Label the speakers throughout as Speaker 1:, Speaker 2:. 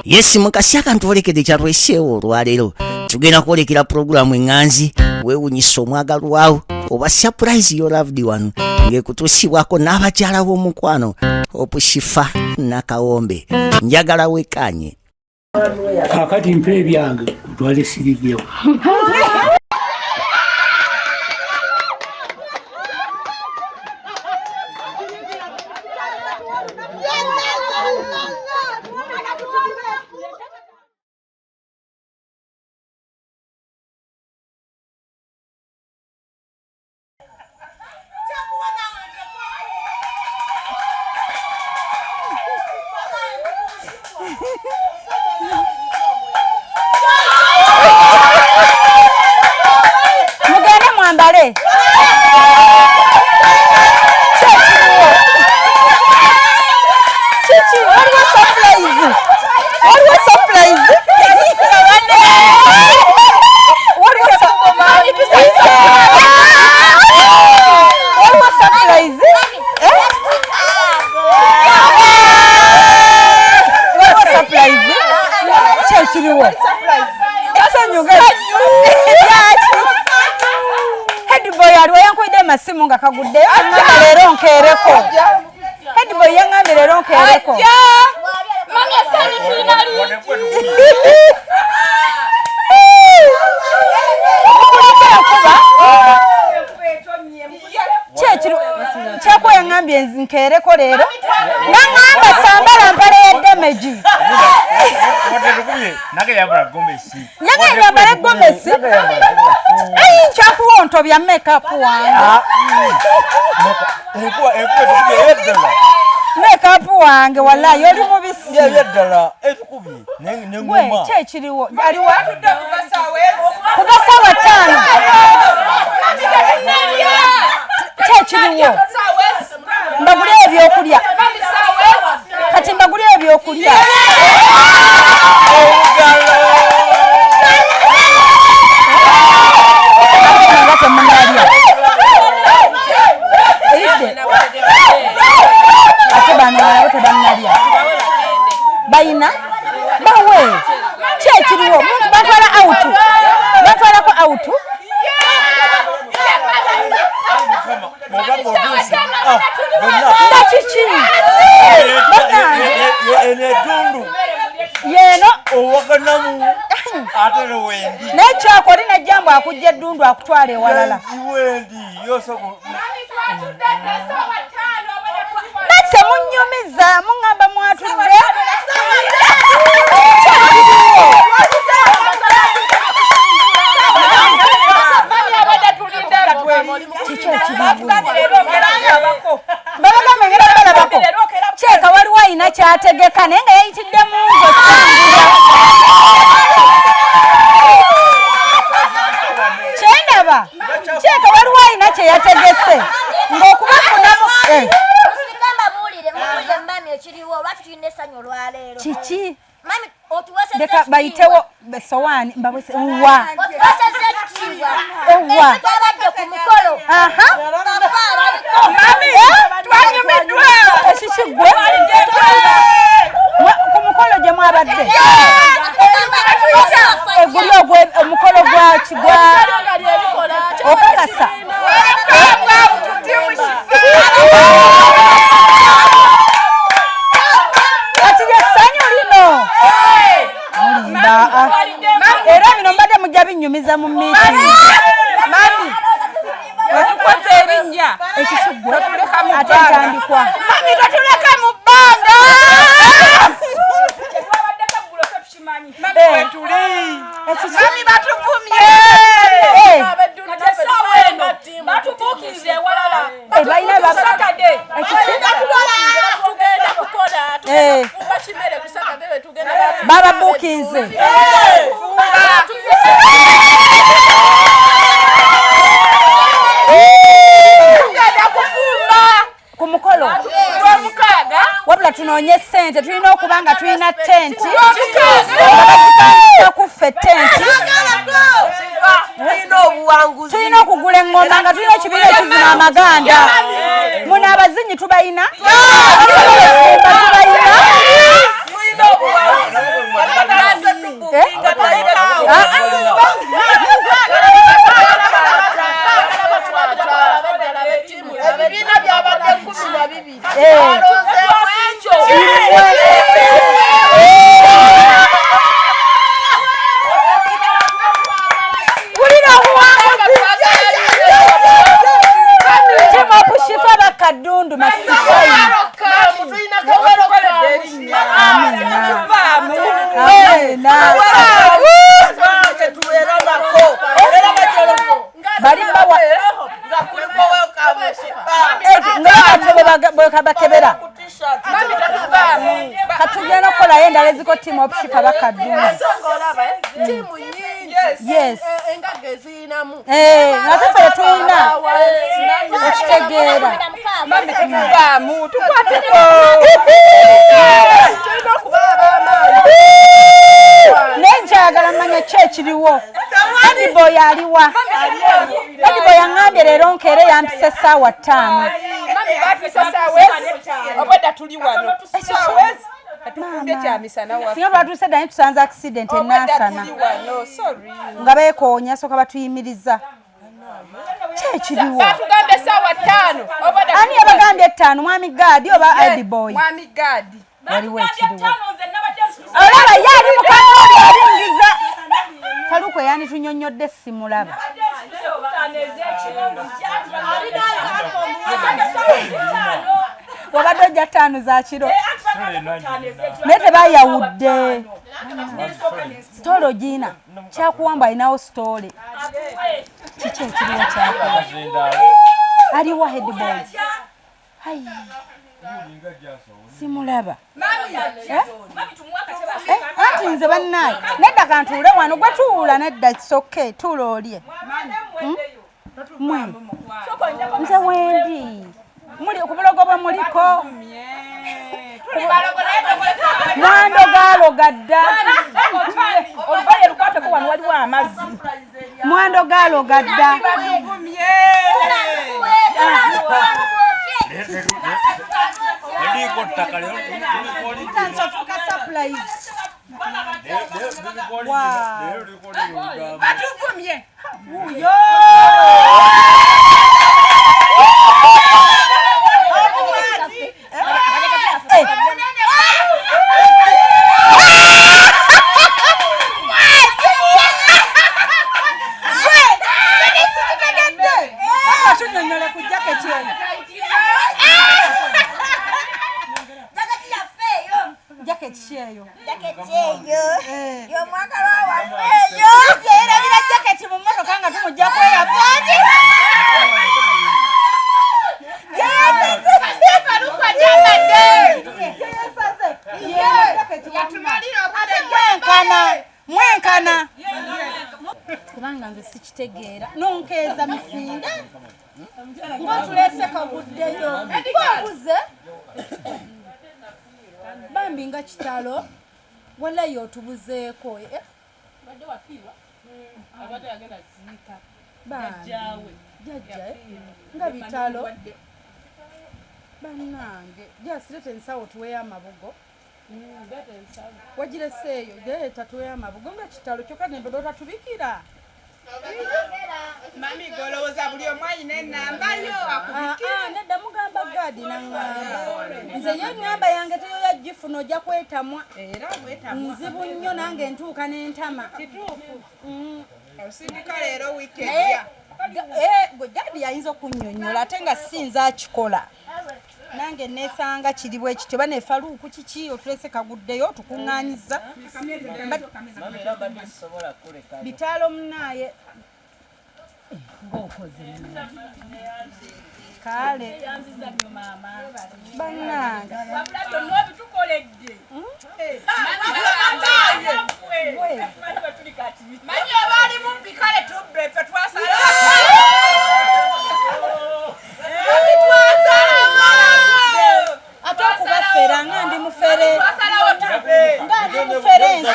Speaker 1: Yes, mukasi akantwolekedde kyatweseewo olwaleero. Tugenda kwolekera pulogulaamu eŋŋanzi weewunyisa omwagalwawo oba surprise your loved one, ng'ekutuusibwako n'abakyala b'omukwano Opushifa Nakawombe. Njagala wekanye.
Speaker 2: Kakati mpa ebyange otwale sirigyewo.
Speaker 3: Mugende mwambale. Kiki? Waliwo surprise. Waliwo surprise. Waliwo waliwo surprise. Eh? Waliwo surprise. Ki ekiriwo? Essanyu lyaki? Headboy aliwo yankwidde amasimu nga kaguddeyo, aŋŋamba leero nkeereko. Headboy yaŋŋambye leero nkeereko. Mukulike enkuba. Ki ekiriwo? Kyako yaŋŋambye nkeereko leero. Naŋŋamba sambala mpale ya damage. Yagambye yambale gomesi. Ayi nkyakuwa ontobya makeup wange. Makeup wange wallahi oli mubisi. Gwe ki ekiriwo? Aliwa? Kuva ssaawa 5. Ki ekiriwo? Mbagulye ebyokulya. Kati mbagulye ebyokulya. Nga temunalya. Eyidde. Ate bano nabo tebannalya. Bayina? Bawe. Ki ekiriwo? Muntu batwala out. Batwalako out. Nga kiki? Yeno. Naye kyako oli najja mbu akujja eddundu akutwala ewalala. Natte munnyumiza muŋŋamba mwatudde. Kiki ekiriwo? Babagamba ngenda balabako. Kyeka waliwo alina kyategeka naye nga yayitidde mu nze okutambula. Kyendaba kyeka waliwo alina kye yategese ng'okubafunamu. Kiki? Leka bayitewo esowaani mbawese wa ewa. Aha. Ekiki gwe? Ku mukolo gye mwabadde. Eguli ogwe omukolo gwaki gwa okakasa. Kati lyessanyu lino. Mulimba. Era bino mbadde mujja binnyumiza mu meeting.
Speaker 4: Mami, otukoze erinnya.
Speaker 3: Ekiki gwe?
Speaker 4: Totuleka mu
Speaker 3: Ate
Speaker 4: bbanga.
Speaker 3: ntandikwa.
Speaker 4: Mami, totuleka mu bbanga. Mami, batuvumye.
Speaker 3: Balina Ekiki? Bababuukinze. Ku mukolo. Wabula tunoonye ssente, tulina okuba nga tulina tenti. Nga bazipangisa ku ffe tenti. Tulina okugula eŋŋoma nga tulina ekibiina ekizina amaganda. Muno abazinyi tubayina. Abasobola okufumba tubayina. Tulina bali bawa nga bakebera katugenda okukolayo endala eziko team of Shifa bakaddumu. Yes. Nga ffe tulina okitegeera.
Speaker 4: Mami, tetuvaamu, tukwateko. Tulina okuba ab'amaanyi.
Speaker 3: Naye nkyayagala mmanya ki ekiriwo. Ediboy aliwa? Ediboy aŋŋambye leero nkeere, yampisa essaawa 5.
Speaker 4: Mami, batuisa saawa ezi, obwedda tuli wano saawa ezi, tetufumbye kyamisana waffe.
Speaker 3: Singa bwatuuse dda, naye tusanze accident.
Speaker 4: Obwedda
Speaker 3: Enansana.
Speaker 4: tuli wano, sorry.
Speaker 3: Nga beekoonya, soka batuyimiriza. Ki ekiriwo?
Speaker 4: Batugambye essaawa 5, obwedda
Speaker 3: Ani
Speaker 4: tuli wano.
Speaker 3: yabagambye 5? Mwami Gaadi oba Ediboy?
Speaker 4: Mwami Gaadi.
Speaker 3: Waliwo ekiriwo. Olaba ye ali mukamooli alingiza Faluku eyanditunyonnyodde, simulaba. Wabadde ojja 5 za kiro, naye tebayawudde sitoolo giina kyakuwamba, alinawo sitoole. Kiki ekiriwo? Kyakuwa aliwa headboy? Ai, simulaba. Eh? Eh, anti nze bannaye nedda, kantuule wano. Gwe tuula, nedda, kisoke tuula olye. Mwe nze wendi muli ku bulogo bwe muliko mwando gaaloga dda.
Speaker 4: Olugoye lukwateko wano, waliwo amazzi.
Speaker 3: Mwando gaaloga dda.
Speaker 4: Batuvumye.
Speaker 5: Liliko ttaka leero luliko.
Speaker 3: Nsofuka surprise.
Speaker 5: Leero luliko olugambo.
Speaker 4: Batuvumye.
Speaker 3: Wuyo. Tunyonyole ku jaketi eyo. Jaketi ki eyo?
Speaker 6: Yomwagalwa waffe eyo.
Speaker 3: Yerabira jaketi mu mmotoka nga tumujja kweyapaati.
Speaker 4: Faruku ajambadde.
Speaker 3: Yatumalira mwenkana mwenkana, kubanga nze sikitegeera. Nonkeeza misinde ng'otuleese kaguddeyo, ng'obuze bambi nga kitalo, wallayi otubuzeeko, eh? Bambi, jjajja, eh? Nga bitalo bannange. Jasireta ensawo tuweyo amabugo. Wagireseeyo? Leeta tuweyo amabugo. Nga kitalo, kyokka nembedo otatubikira.
Speaker 4: Mami, golowooza buli omu ayina enamba yo akubikira?
Speaker 3: Ah, ah, nedda, mugamba Gaadi naŋŋamba nze ye ŋŋamba yange teyoya gifuna, ojja kwetamwa.
Speaker 4: Era bwetamwa.
Speaker 3: Nzibu nnyo, nange ntuuka n'entama.
Speaker 4: Kituufu, osindika leero, wiiki
Speaker 3: Naye
Speaker 4: ejja.
Speaker 3: Gwe Gaadi yayinza okunnyonnyola, ate nga si nze akikola. Nange neesanga kiri bwe kityo. Bane Faluuku, kiki otulese kaguddeyo tukuŋŋaanyiza bitaalo munaaye ng'okoze kale bannange.
Speaker 4: Wabula byonna obitukoledde.
Speaker 3: Gwe.
Speaker 4: Manyi oba ali mubbi, kale tubbe, ffe twasala. Mami, twasalawo.
Speaker 3: Ate okubafera nga ndi mufere.
Speaker 4: Twasalawo tubbe.
Speaker 3: Nga ndi mufere nze.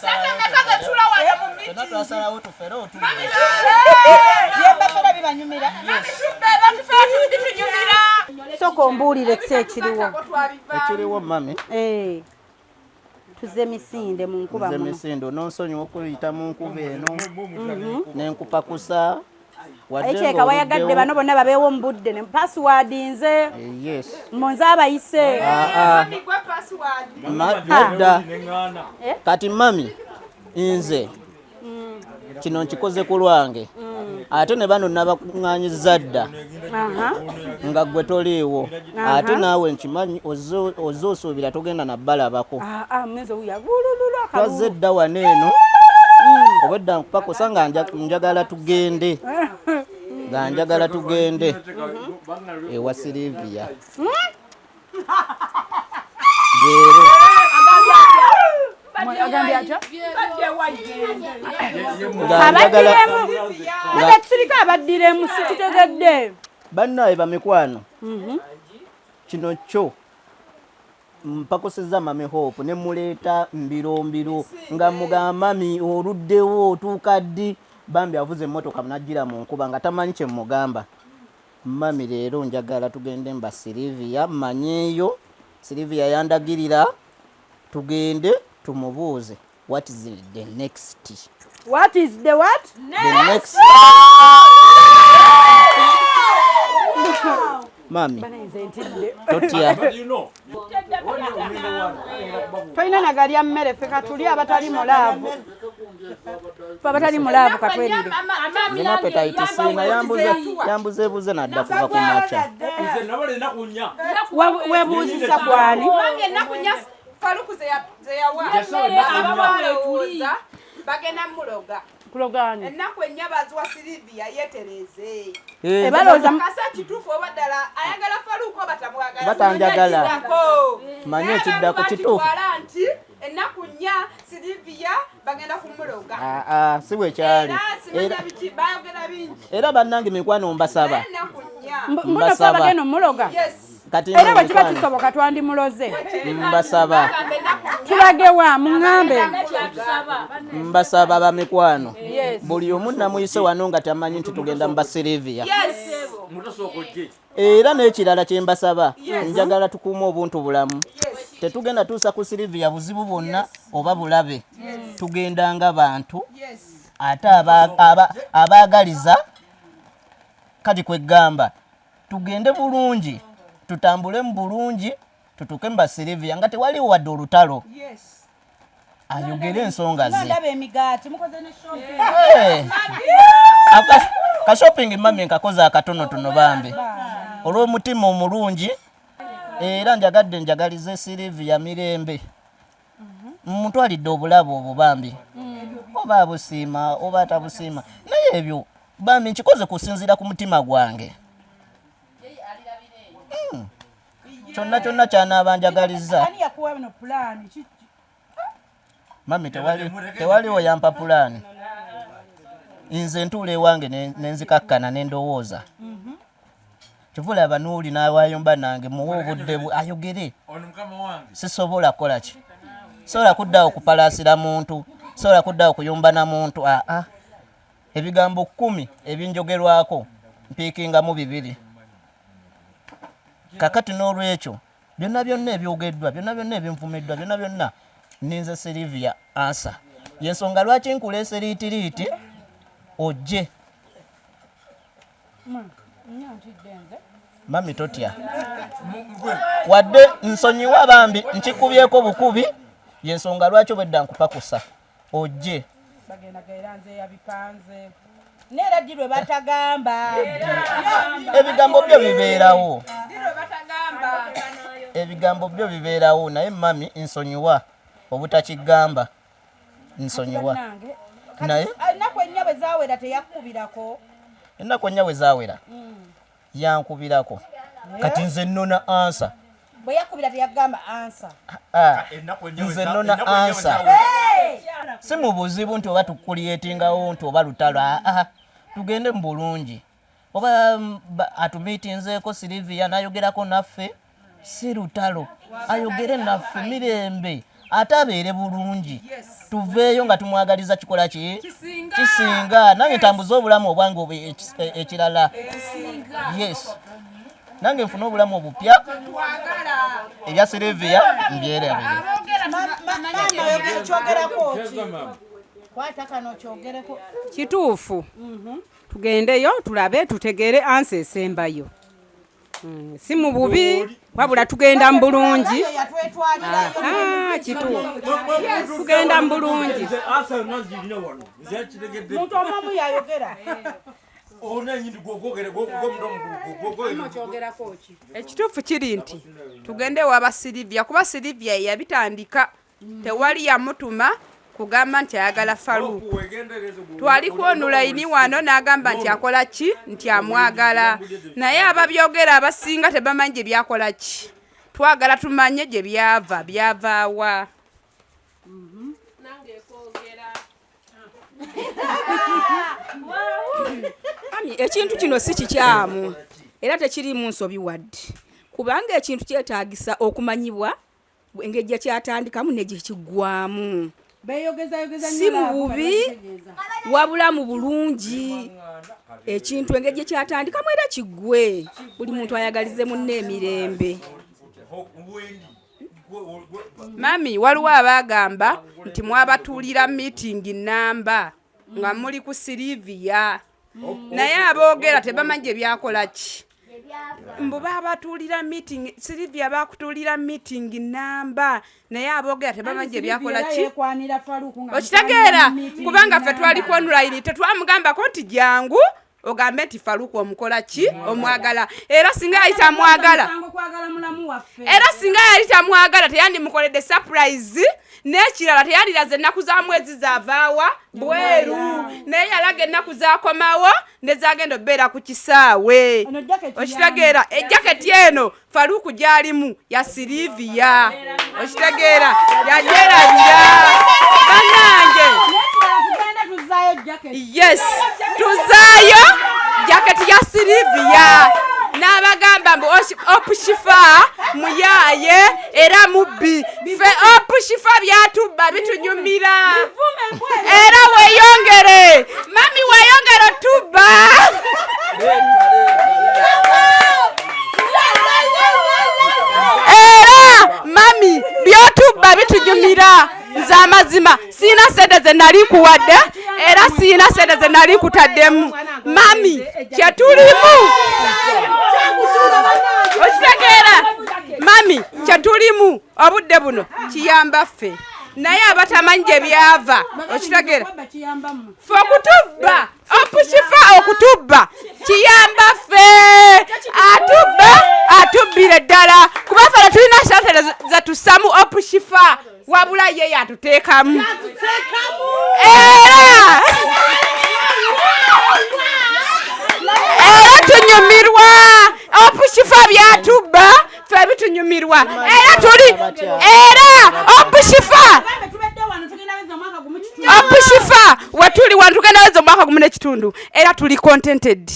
Speaker 4: Sente meka zetula wano mu meeting?
Speaker 1: Twasalawo tufere otu.
Speaker 3: Byembafera bibanyumira.
Speaker 4: Mami, tubbe, batufere bitunyumira.
Speaker 3: Sooka ombuulire ki ekiriwo.
Speaker 1: Ekiriwo mami,
Speaker 3: Eh, tuze misinde mu nkuba
Speaker 1: nze
Speaker 3: muno.
Speaker 1: misinde, ononsonyiwa okuyita mu nkuba eno nenkupakusa wadde
Speaker 3: Ekyeka wayagadde
Speaker 1: ng'oluddewo.
Speaker 3: bano bonna babeewo mu budde ne password nze.
Speaker 1: Yes.
Speaker 3: Munze abayise.
Speaker 1: Ah, ah.
Speaker 4: Mami, gwe password.
Speaker 1: Nedda, kati mami, nze kino nkikoze ku lwange.
Speaker 7: Ate ne bano nabakuŋŋaanyizza dda nga ggwe toliiwo, ate naawe nkimanyi ozze osuubira togenda nabbalabako. Twazze dda wano eno obwedda nkupakusa nga njagala tugende, nga njagala tugende ewa Silivia. Leero
Speaker 3: tusirika abaddiremu sikitegedde.
Speaker 7: Bannaye bamikwano, kino kyo mpakusizza Mami Hope ne muleeta mbiro mbiro nga mugamba mami oluddewo otuuka ddi? Bambi avuze emmotoka najjira mu nkuba nga tamanyi kye mugamba. Mami leero njagala tugende mba Silivia, mmanyeeyo Silivia yandagirira tugende tumubuuze what is the next.
Speaker 3: What is the what?
Speaker 7: The next. Mami totya.
Speaker 3: Tolina nagalya mmere ffe katuli abatali mu laavu. Ffe abatali mu laavu katwerire.
Speaker 7: Nina appetite siina, yambuzeebuze nadda kuva ku makya.
Speaker 3: Webuuzisa kwani?
Speaker 4: Faluku ze yawa abalowooza bagenda muloga.
Speaker 3: Kulogani.
Speaker 4: Ennaku ennya baziwa Silivia yeetereze.
Speaker 3: Ebalowooza
Speaker 4: kasa kituufu oba ddala ayagala Faluku oba tamwagala.
Speaker 7: Batanjagala. Manye ekiddako kituufu.
Speaker 4: Nti ennaku nnya Silivia bagenda kumuloga.
Speaker 7: Si bwe kyali.
Speaker 4: Bayogera bingi.
Speaker 7: Era bannange mikwano mbasaba.
Speaker 3: Mbasaba. Bagenda omuloga.
Speaker 7: Kati
Speaker 3: era bwe kiba kisoboka twandimuloze.
Speaker 7: Mbasaba.
Speaker 3: Tulage wa muŋŋambe.
Speaker 7: Mbasaba bamikwano. Buli omu namuyise wano nga tamanyi nti tugenda mu Basilivia. Era n'ekirala kye mbasaba, njagala tukuume obuntu bulamu. Tetugenda tuusa ku Silivia buzibu bwonna oba bulabe. Tugenda nga bantu ate abaagaliza kati kwegamba tugende bulungi, tutambule mu bulungi, tutuuke mu Basilivia nga tewaliwo wadde olutalo. Ayogere ensonga ze. Ka shopping mami nkakoze akatonotono bambi olw'omutima omulungi. Era njagadde njagalize Silivia mirembe. Mutwalidde obulabo obwo bambi, oba abusiima oba atabusiima, naye ebyo bambi nkikoze kusinziira ku mutima gwange. Kyonna kyonna kyanaaba njagalizza. Mami tewaliwo yampa pulaani. Nze ntuula ewange nenzikakkana nendowooza. Kivula banuuli n'awayomba nange muwe obudde ayogere. Sisobola kukola ki? Sobola kuddawo kupalaasira muntu, sobola kuddawo kuyomba na muntu. Aa, ebigambo 10 ebinjogerwako mpiikingamu 2. Kakati n'olwekyo byonna byonna ebyogeddwa, byonna byonna ebinvumiddwa, byonna byonna ninze Silivia ansa. Yensonga lwaki nkuleese liitiriiti ojje. Mami totya. Wadde nsonyiwa bambi nkikubyeko bukubi, yensonga lwaki obwedda nkupakusa ojje.
Speaker 3: Neera ddi lwe batagamba.
Speaker 7: Ebigambo byo bibeerawo. Ebigambo byo bibeerawo naye mami nsonyiwa obutakigamba. Nsonyiwa. Naye
Speaker 3: ennaku ennya bwe zaawera teyakubirako.
Speaker 7: Ennaku ennya bwe zaawera yankubirako. Kati nze nnona ansa.
Speaker 3: Bwe yakubira teyagamba ansa.
Speaker 7: Nze nnona ansa. Si mu buzibu nti oba tukuliyetingawo nti oba lutalo. Tugende mu bulungi. Oba atumiitinzeeko Silivia n'ayogerako naffe, si lutalo. Ayogere naffe mirembe ate abeere bulungi. Tuveeyo nga tumwagaliza kikola ki? Kisinga. Nange ntambuze obulamu obwange ekirala. Yes. Nange nfune obulamu obupya. Ebya Silivia mbyerabire.
Speaker 4: Kituufu. Tugendeyo tulabe tutegere ansa esembayo. Si mu bubi wabula tugenda mu bulungi. Kituufu. Tugenda mu bulungi.
Speaker 3: Muntu omu yayogera.
Speaker 4: Ekituufu kiri nti tugende waba Silivia, kuba Silivia yabitandika, tewali yamutuma kugamba nti ayagala Faruku. Twali ku online wano n'agamba nti akola ki, nti amwagala, naye ababyogera abasinga tebamanyi gye byakola ki. Twagala tumanye gye byava, byavaawa.
Speaker 6: Ami, ekintu kino si kikyamu era tekiriimu nsobi wadde, kubanga ekintu kyetaagisa okumanyibwa engeri gye kyatandikamu ne gye kiggwamu. Si mu bubi wabula mu bulungi. Ekintu engeri gye kyatandikamu era kiggwe, buli muntu ayagalize munne emirembe.
Speaker 4: Mami, waliwo abaagamba nti mwabatuulira miitingi nnamba nga muli ku Silivia, naye aboogera tebamanyi gye byakola ki. Mbu baabatuulira meeting, Silivia baakutuulira meeting nnamba, naye aboogera tebamanyi gye byakola ki. Okitegeera? Kubanga ffe twali ku online, tetwamugambako nti jangu ogambe nti Faruku omukola ki, omwagala. Era singa yali tamwagala, era singa yali tamwagala teyandimukoledde surprise. N'ekirala, teyandiraze ennaku za mwezi zaavaawa bweru, naye yalaga ennaku zakomawo ne zagenda obeera ku kisaawe. Okitegeera? Ejaketi eno Faruku gyalimu ya Silivia, okitegeera? Yagyerabira bannange. Yes, tuzaayo jaketi ya Silivia. N'abagamba mbu Opushifa muyaaye era mubbi. Ffe Opushifa byatubba bitunyumira, era weeyongere mami, weeyongere otubba. Era mami, byotubba bitunyumira. Nze amazima siina sente ze nali nkuwadde, era siina sente ze nali nkutaddemu. Mami, kyetulimu okitegeera? Mami, kyetulimu obudde buno kiyamba ffe, naye abatamanyi gye byava, okitegeera? Ffe okutubba, Opushifa okutubba kiyamba ffe. Atubba atubbire ddala, kuba ffe tetulina sente zetussamu Opushifa, wabula ye yatuteekamu. Era tunyumirwa Opushifa byatubba, ffe bitunyumirwa. Era tuli, era Opushifa, Opushifa wetuli wano tugenda weza omwaka gumu n'ekitundu, era tuli contented.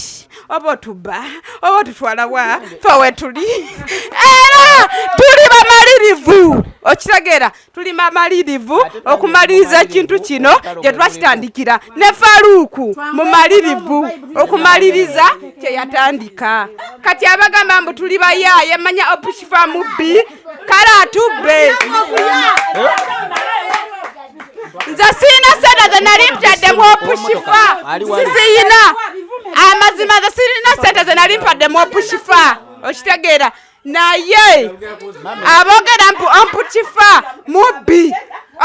Speaker 4: Oba otubba oba otutwalawa, fe wetuli era tuli bamalirivu. Okitegeera? Tuli bamalirivu okumaliriza ekintu kino gye twakitandikira, ne Faruku mumalirivu okumaliriza kye yatandika. Kati abagamba mbu tuli bayaaye, manya Opushifa mubbi, kale atubbe. Nze siina sente ze nali mpaddemu Opushifa, siziyina. Amazima, nze sirina sente ze nali mpaddemu Opushifa, okitegeera? Naye aboogera mbu Opushifa mubbi,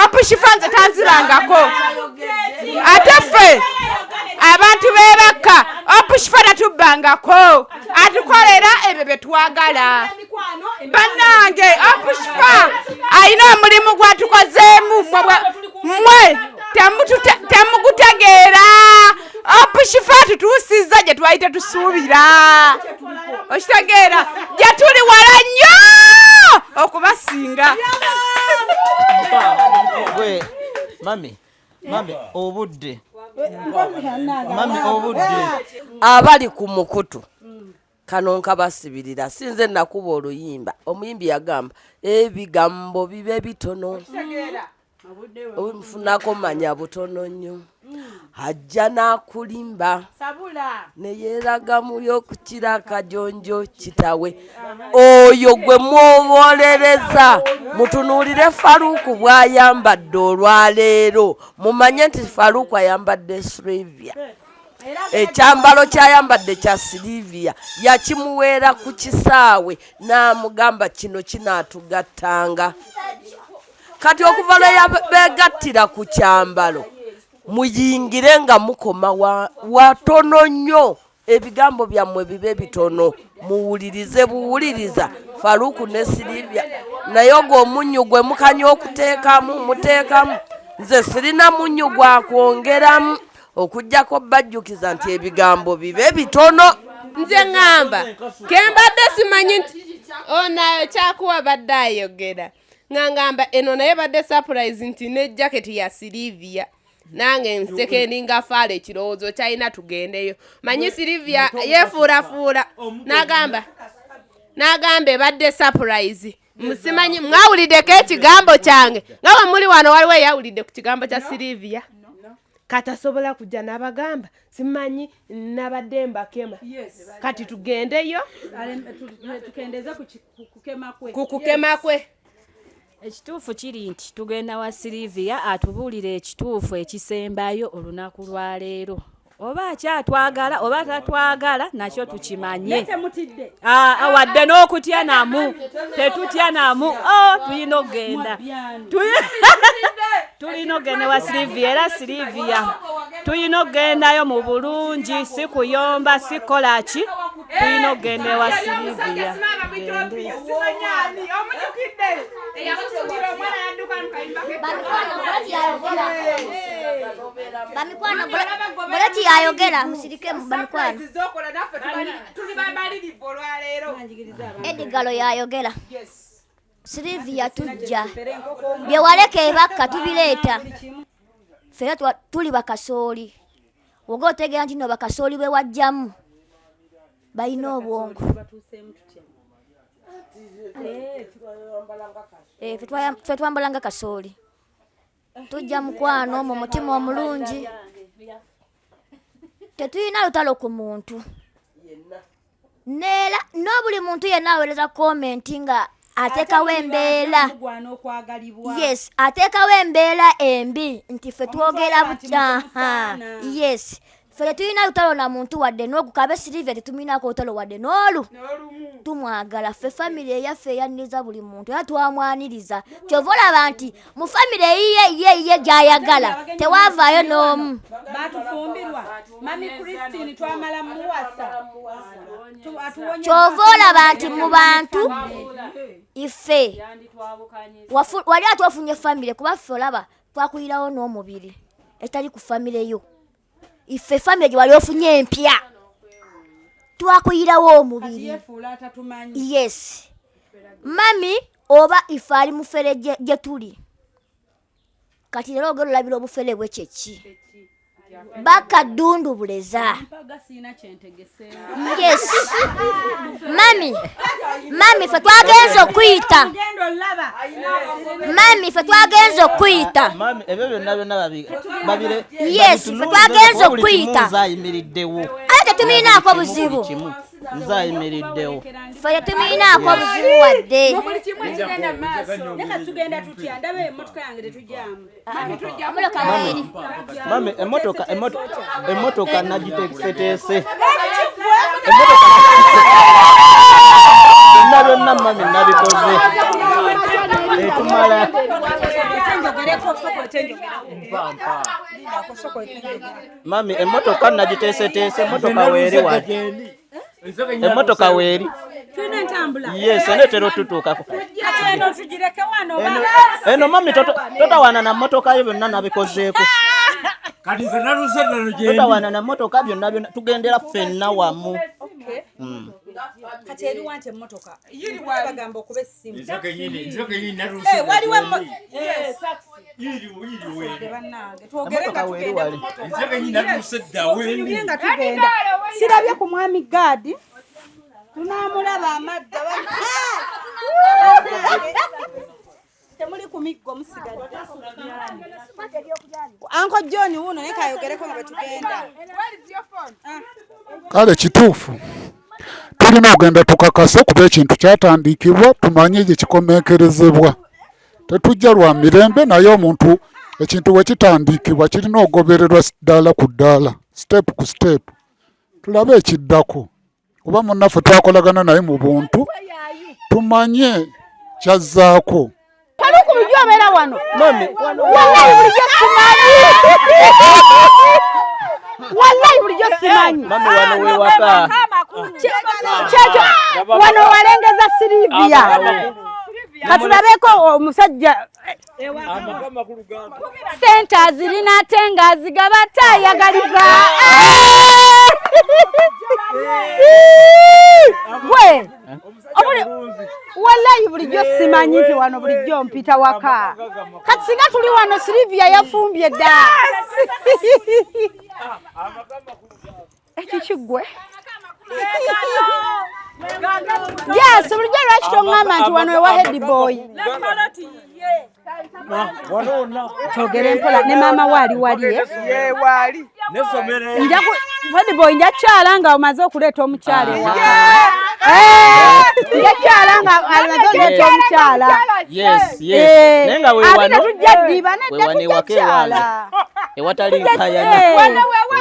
Speaker 4: Opushifa nze tanzirangako. Ate ffe abantu b'ebakka, Opushifa tatubbangako, atukolera ebyo bye twagala. Bannange, Opushifa alina omulimu gwatukozeemu, mmwe temugutegeera. Opushifa tutuusizza gye twali tetusuubira, okitegeera? Gye tuli wala nnyo okubasinga.
Speaker 7: Gwe mami, mami obudde, mami obudde.
Speaker 8: Abali ku mukutu kano nkabasibirira, sinze nakuba oluyimba. Omuyimbi yagamba ebigambo bibe bitono, nfunako manya butono nnyo. Ajja n'akulimba neyeeraga muli okukira akajonjo kitawe oyo gwe mwowolereza. Mutunuulire Faruku bw'ayambadde olwaleero, mumanye nti Faruku ayambadde Silivia. Ekyambalo kyayambadde kya Silivia, yakimuweera ku kisaawe n'amugamba kino kinaatugattanga. Kati okuva lwe beegattira ku kyambalo, muyingire nga mukoma watono nnyo. Ebigambo byammwe bibe bitono, muwulirize buwuliriza Faruku ne Silivia. Naye ogwo omunnyu gwe mukanya okuteekamu, muteekamu. Nze sirina munnyu gwa kwongeramu okuggyako bajjukiza nti ebigambo bibe bitono.
Speaker 4: Nze ŋŋamba kembadde simanyi nti ono kyakuwa badde ayogera nga ngamba eno naye badde surprise nti ne jacket ya Silivia. Nange nsekendi faala ekirowoozo kyalina tugendeyo. Manyi Silivia yeefuulafuula n'agamba ebadde surprise. Musimanyi mwawuliddeko ekigambo kyange nga bwe muli wano waliwo eyawulidde ku kigambo kya Silivia. Katasobola kujja n'abagamba simanyi nabadde mbakema. Kati tugendeyo ku kukema kwe.
Speaker 9: Ekituufu kiri nti tugenda wa Silivia atubuulire ekituufu ekisembayo olunaku lwa leero. Oba akyatwagala oba tatwagala nakyo tukimanye. Wadde n'okutya namu tetutya namu. Tulina okugenda. Tulina okugenda wa Silivia era Silivia tulina okugendayo mu bulungi, si kuyomba, si kukola ki. Tulina okugenda ewa Silivia.
Speaker 10: Bamikwano Buleti yayogera musirike mu bamikwano. Edgalo yayogera. Silivia tujja. Bye waleka ebakka tubireeta. Ffenna tuli bakasooli. Woga otegeera nti nno bakasooli bwe wajjamu balina obwongo. Ffe twambala nga kasooli. Tujja mukwano mu mutima omulungi. Tetulina lutalo ku muntu. Neera n'obuli muntu yenna aweereza komenti nga ateekawo embeera. Yes, ateekawo embeera embi nti ffe twogera butya. Yes. Ffe tetulina lutalo na muntu wadde n'ogu kabe Silivia tetumuyinaako lutalo wadde n'olu. Tumwagala ffe famire eyaffe eyaniriza buli muntu era twamwaniriza. Kyova olaba nti mu famire eyiye ye ye gy'ayagala tewaavaayo n'omu.
Speaker 3: Baatufumbirwa. Mami Christine twamala muwasa.
Speaker 10: Kyova olaba nti mu bantu ife wali ate ofunye famire kuba ffe olaba twakuyirawo n'omubiri etali ku famire yo. Ife famire gye wali ofunye empya twakuyirawo omubiri. Yes. Mami oba ife ali mufere gye tuli. Kati leero ogenda olabira obufere bwe kyeki. Baka ddundu buleza. Yes. Mami, mami ffe twagenze okuyita. Mami ffe twagenze okuyita.
Speaker 7: Mami ebyo byonna byonna babire.
Speaker 10: Yes, ffe twagenze okuyita.
Speaker 7: Nzayimiriddewo.
Speaker 10: Ate tetumuyinaako buzibu.
Speaker 7: Nzayimiriddewo.
Speaker 10: Ffe tetumuyinaako buzibu wadde.
Speaker 3: Tugenda tutya ndaba emmotoka yange tetujaamu.
Speaker 7: Mami emmotoka nagiteeseteese. Byonna byonna mami nabikoze. Etumala. Mami emmotoka nagiteeseteese, emmotoka weeri wali. Emmotoka weeri. Yes, eneetera otutuukako. Eno mami totawaana na mmotoka yo byonna nabikozeeko. Totawaana na mmotoka byonna byonna tugendera ffenna wamu.
Speaker 3: Kati eriwa nti emmotoka bagamba okuba essimu. Waliwo twogere nga tugenda. Sirabye ku mwami Gaadi. Tunaamulaba amadda. Temuli ku miggo musigadde. Uncle John wuuno naye kayogereko nga bwe tugenda.
Speaker 11: Kale kituufu tulina okugenda tukakase kuba ekintu kyatandikibwa tumanye gye kikomekerezebwa. Tetujja lwa mirembe naye omuntu ekintu bwe kitandikibwa kirina okugobererwa ddaala ku ddaala, step ku step, tulabe ekiddako. Kuba munnaffe twakolagana naye mu buntu tumanye kyazzaako.
Speaker 3: Faluku bulijjo obeera wano.
Speaker 7: Mami.
Speaker 3: Wallahi bulijjo simanyi. Wallahi bulijjo simanyi.
Speaker 7: Mami wano we waka.
Speaker 3: Kyekyo wano walengeza Silivia. Katulabeko omusajja sente azirina ate ng'azigaba tayagaliza. Gwe wallahi bulijjo simanyi nti wano bulijjo mpita waka. Kati singa tuli wano Silivia yafumbye dda. Ekyo kiggwe. Yes, bulijjo lwaki toŋŋamba nti wano ewa head boy. Twogere mpola ne maama we ali wali. Head boy nja kukyala nga omaze okuleeta omukyala ewaka. Nja kukyala nga omaze okuleeta omukyala.
Speaker 7: Yes, yes. Naye nga
Speaker 3: weewano. Ate tetujja ddiba nedda tujja kukyala.
Speaker 7: Ewatali nkaayana.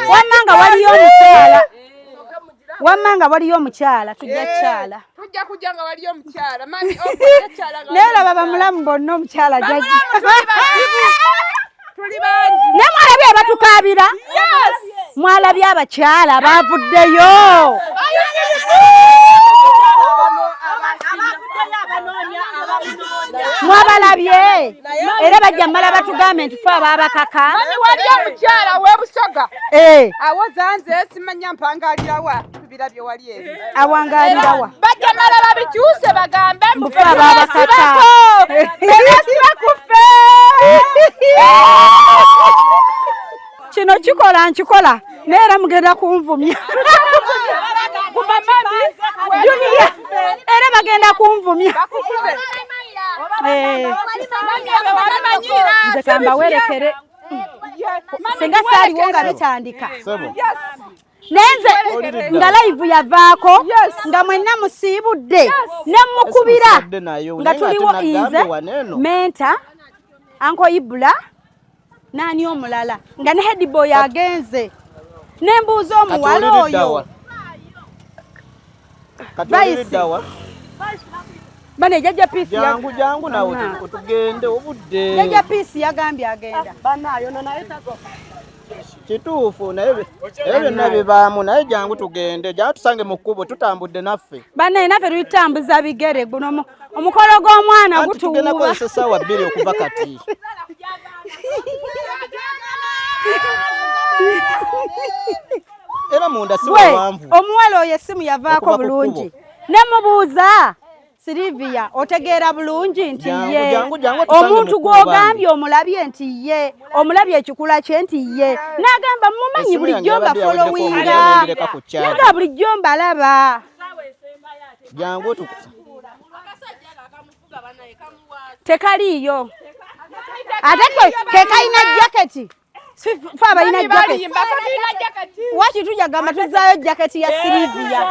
Speaker 3: Wamma nga waliyo omukyala. Wamma nga waliyo omukyala tujja kukyala.
Speaker 4: Tujja kujja nga waliyo omukyala. Mami ojja kukyala nga.
Speaker 3: Naye olaba bamulamu bonna omukyala jajja.
Speaker 4: Tuli bangi.
Speaker 3: Naye mwalabye abatukaabira? Mwalabye abakyala baavuddeyo. Mwabalabye era bajja mmala batugambe nti fe abaabakaka.
Speaker 4: Mami waliyo omukyala w'e Busoga. Awoza nze simanya mpangalirawa tubirabye wali eri.
Speaker 3: Awangalirawa.
Speaker 4: Bajja mmala babikyuse bagambe
Speaker 3: mbu fe abaabakaka.
Speaker 4: Tebeesiba ku ffe.
Speaker 3: Kino kikola nkikola naye era mugenda kunvumya. Junior era bagenda kunvumya. Nze kambawerekere. Singa saaliwo nga bitandika. Naye nze nga live yavaako nga mwenna musiibudde ne mukubira nga tuliwo nze Menta Uncle Ibula nani omulala nga ne head boy agenze ne mbuuza omuwala oyo Bane jajja Peace
Speaker 7: jangu jangu nawe otugende obudde.
Speaker 3: Jajja Peace yagambye agenda.
Speaker 12: Banayo no naye tago.
Speaker 7: Kituufu naye ebyo byonna bibaamu naye jangu tugende jangu tusange mu kkubo tutambudde naffe.
Speaker 3: Bane naffe tulitambuza bigere guno omukolo gw'omwana gutuwuba.
Speaker 7: Tugenda kukozesa essaawa 2 okuva kati. Era munda si wawanvu.
Speaker 3: Omuwala oyo essimu yavaako bulungi. Ne mubuuza Silivia otegeera bulungi nti ye omuntu gw'ogambye omulabye nti ye omulabye ekikula kye nti ye n'agamba mumanyi bulijjo mba followinga naga bulijjo mbalaba tekaliiyo ate ke kalina jaketi fe abalina jaketi waki tujja gamba tuzzaayo jaketi ya Silivia.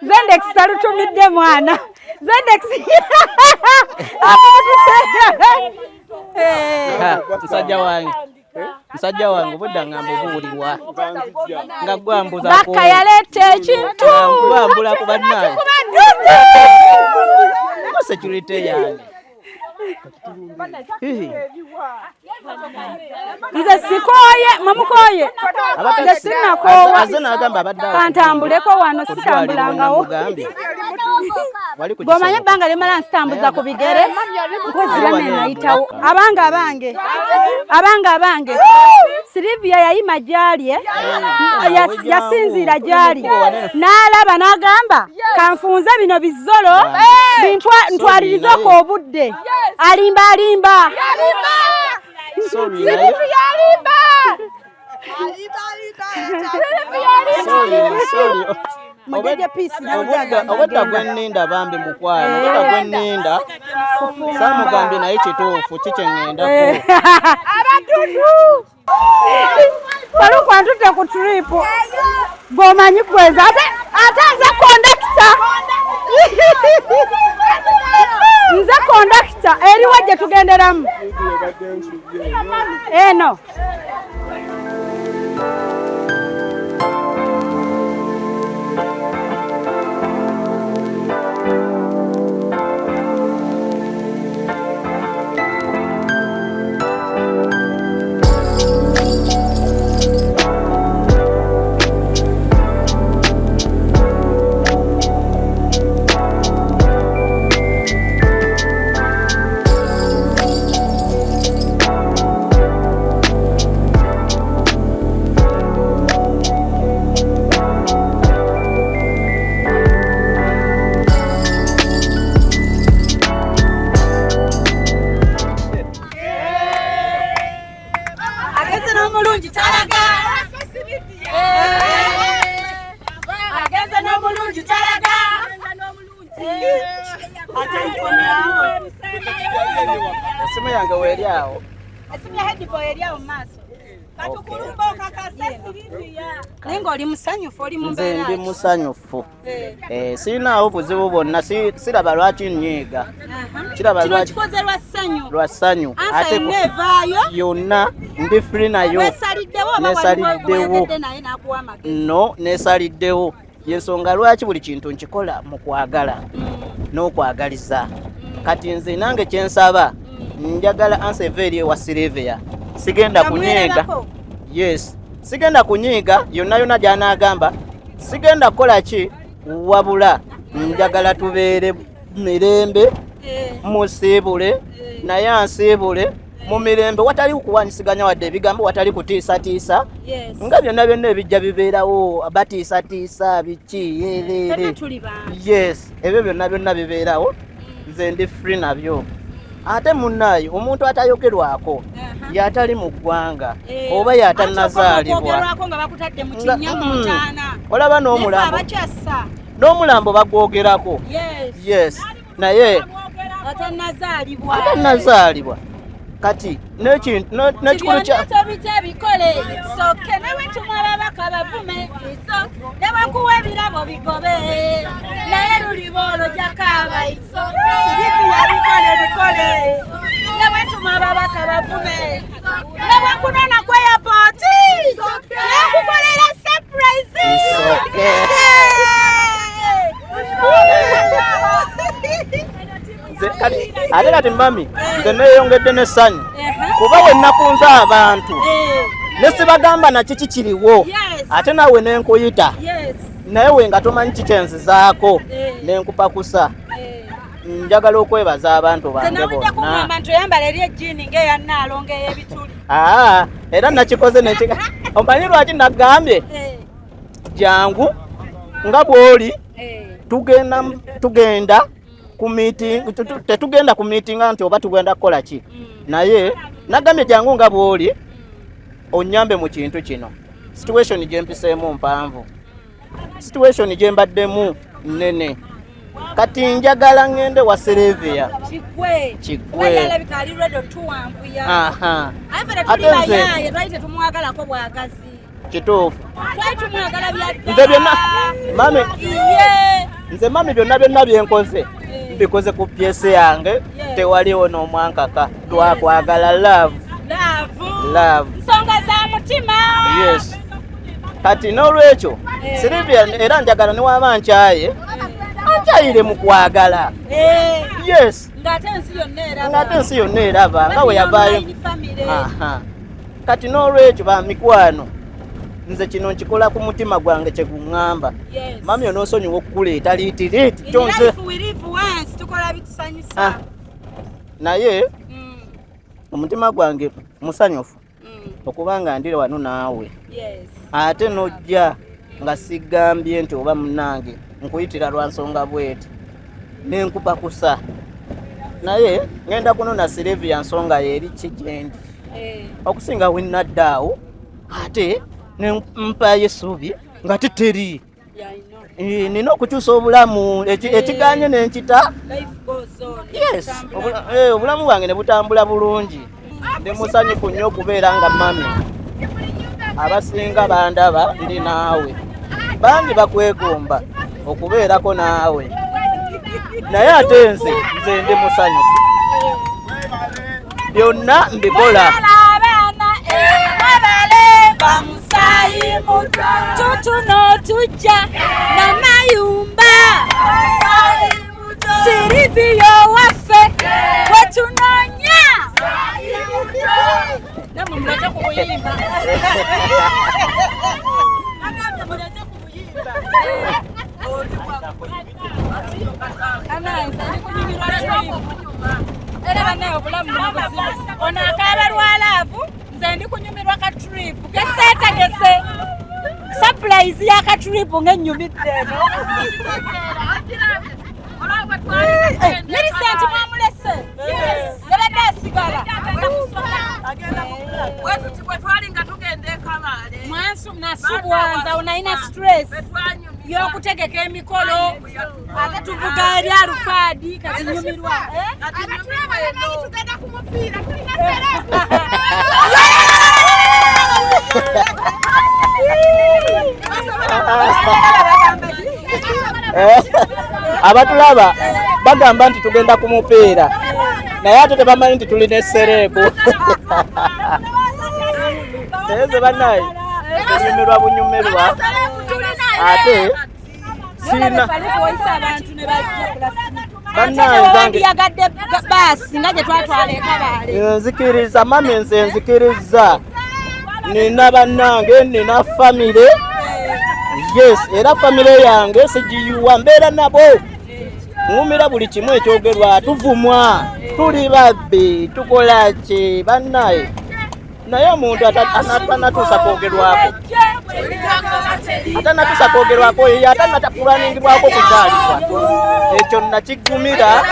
Speaker 3: Zendex talutumidde mwana. Zendex
Speaker 7: Musajja wange obudda ngamba obuwulirwa nga gwambuza
Speaker 3: Bakka yaleeta ekintu
Speaker 7: gwambula ku bannange security yange.
Speaker 3: Nze sikooye mwamukoye nze sinnakoowa kantambuleko wano sitambulangawo. Bw'omanya ebbanga limala nsitambuza ku bigere nkozira ne nayitawo. Abange abange abange Silivia yayima gyali yasinziira gyali n'alaba n'agamba kanfunze bino bizolo ntwalirizeko obudde. Alimba alimba.
Speaker 4: Silivia alimba.
Speaker 7: Obwedda gwe nninda bambi mukwano, obwedda gwe nninda saamugambye naye kituufu ki kye ŋŋendako.
Speaker 4: Abadudu
Speaker 3: Faruku antutte ku trip gw'omanyi kweza ate nze kondakita nze kondakita eriwa gye tugenderamu eno.
Speaker 7: Esimu yange weeri awo.
Speaker 3: Esimu ya headboy eri awo mu maaso. Katukulumba okakasa Silivia. Naye ng'oli musanyufu, oli mu
Speaker 7: Nze
Speaker 3: mbeera
Speaker 7: ndi
Speaker 3: ki?
Speaker 7: musanyufu. Sirinaawo buzibu bwonna, siraba lwaki nnyiiga. Kiraba
Speaker 3: Kino
Speaker 7: lwaki
Speaker 3: kikoze lwa ssanyu.
Speaker 7: lwa ssanyu.
Speaker 3: Ansa yonna evaayo.
Speaker 7: Yonna ndi free nayo.
Speaker 3: Weesaliddewo oba waliwo
Speaker 7: Neesaliddewo.
Speaker 3: gw'oyogedde naye n'akuwa amagezi?
Speaker 7: No, neesaliddewo. Yensonga lwaki buli kintu nkikola mu kwagala n'okwagaliza. Kati nze nange kye nsaba, njagala ansa eva eri ewa Silivia. Sigenda kunyiiga.
Speaker 3: Kamwerabako.
Speaker 7: Yes, sigenda kunyiiga yonna yonna gy'anaagamba. Sigenda kukola ki, wabula njagala tubeere mirembe, musiibule naye ansiibule mu mirembe, watali kuwanyisiganya wadde ebigambo, watali kutiisatiisa. Nga byonna byonna ebijja bibeerawo, batiisatiisa biki yereere.
Speaker 3: Ffenna tuli bantu.
Speaker 7: Yes, ebyo byonna byonna bibeerawo, nze ndi free nabyo. Ate munnaaye omuntu atayogerwako y'atali mu ggwanga oba y'atannazaalibwa.
Speaker 3: Okwogerwako nga bakutadde mu kinnya mu ntaana.
Speaker 7: Olaba
Speaker 3: Naye ffe
Speaker 7: n'omulambo.
Speaker 3: abakyassa.
Speaker 7: N'omulambo bagwogerako. Yes, naye
Speaker 3: Atannazaalibwa.
Speaker 7: atannazaalibwa. Kati n'ekikulu kya
Speaker 3: Byonna tobita bikole, it's okay. Ne bwe tumwa ababaka bavume, it's okay. Ne bwe nkuwa ebirabo bigobe, naye luliba olwo jakaaba, it's okay. Silivia bikole bikole, ne bwe tumwa ababaka bavume, ne bwe nkunona ku airport, ne nkukolera surprise.
Speaker 7: It's okay. Nze kati ate kati mami nze neeyongedde n'essanyu kuba we nakunze abantu ne sibagamba na kiki kiriwo, ate naawe ne nkuyita naye we nga tomanyi kikyenzizaako ne nkupakusa. Njagala okwebaza abantu
Speaker 3: Nze
Speaker 7: bange
Speaker 3: nawulidde
Speaker 7: bonna.
Speaker 3: kugamba nti oyambala eri ejjiini ng'eya Nnaalongo ey'ebituli.
Speaker 7: Aa, era nakikoze nekika. Omanyi lwaki nagambye jangu nga bw'oli, tugenda ku meeting, tetugenda ku meeting nti oba tugenda kukola ki, naye nagambye jangu nga bw'oli onnyambe mu kintu kino. Situation gye mpiseemu mpanvu, situation gye mbaddemu nnene. Kati njagala ŋŋende wa Silivia.
Speaker 3: Kiggwe.
Speaker 7: Kiggwe.
Speaker 3: Kuba yalabika ali ready otuwanvuya. Aye ffe tetuli
Speaker 7: Ate nze-
Speaker 3: bayaaye, twali tetumwagalako bwagazi.
Speaker 7: Kituufu.
Speaker 3: Twali tumwagala bya ddala.
Speaker 7: Nze byonna mami,
Speaker 3: Iye.
Speaker 7: nze mami byonna byonna byenkoze mbikoze ku pyesi yange, tewaliwo n'omwankaka. Twakwagala love.
Speaker 3: Love.
Speaker 7: Love.
Speaker 3: Nsonga za mutima.
Speaker 7: Yes, kati n'olwekyo Silivia era njagala newaba nkyaye ankyayire mu kwagala. Yes.
Speaker 3: Ng'ate ensi yonna eraba.
Speaker 7: Ng'ate ensi yonna eraba nga we yavaayo.
Speaker 3: Online family.
Speaker 7: Aha. Kati n'olwekyo ba mikwano, nze kino nkikola ku mutima gwange kye guŋŋamba. Mami onoosonyiwa okukuleeta liitiriiti
Speaker 3: In
Speaker 7: kyonze.
Speaker 3: life we live once, tukola bitusanyusa.
Speaker 7: Ah. Naye omutima gwange musanyufu okuba nga ndire wano naawe. Ate n'ojja nga sigambye nti oba munnange nkuyitira lwa nsonga bweti nenkupakusa, naye ngenda kunona Silivia nsonga yeeri ki gyendi okusinga wenadde awo ate ne mpayo essuubi nga teteri. Nina okukyusa obulamu ekiganye nenkita.
Speaker 3: Life goes on.
Speaker 7: Yes, obulamu bwange ne butambula bulungi. Ndi musanyufu nnyo okubeera nga mami abasinga bandaba ndi naawe, bangi bakwegomba okubeerako naawe, naye ate nze ndi musanyufu, byonna mbikola.
Speaker 3: Abaana mwebale bamusaayi muto, tutuno tujja namayumba Silivia waffe wetunoonya. Namwe muleke ku buyimba. Agambye muleke ku buyimba. Ananze ndi kunyumirwa trip. Era bannaye obulamu buli buzibu. Ono akaaba lwa love, nze ndi kunyumirwa ka trip. Keseetegese. Surprise ya ka trip ng'ennyumidde eno. Millicent mwamulese. Yabadde asigala.
Speaker 4: Bwe twali nga tugenda e Kabale.
Speaker 3: Mwansu nasubwanza onalina stress. y'okutegeka emikolo ate tuvuga eri alufaadi kati nyumirwa.
Speaker 4: Tugenda ku mupiira tulina serebu.
Speaker 7: Abatulaba bagamba nti tugenda ku mupiira naye ate tebamanyi nti tulina eserebu. Naye bannaye tunyumirwa bunyumirwa ate sirina
Speaker 3: bannange baasi nga gye twatwala ekabaale.
Speaker 7: Nzikiriza mami, nze nzikiriza nina bannange, nina famire. Yes, era famire yange sigiyiwa, mbeera nabo ŋŋumira buli kimu ekyogerwa, tuvumwa, tuli babbi, tukola ki bannaye. Naye omuntu atanatuusa kwogerwako, atanatuusa kwogerwako, ye atanatakulaningibwako kuzaalibwa, ekyo nakigumira.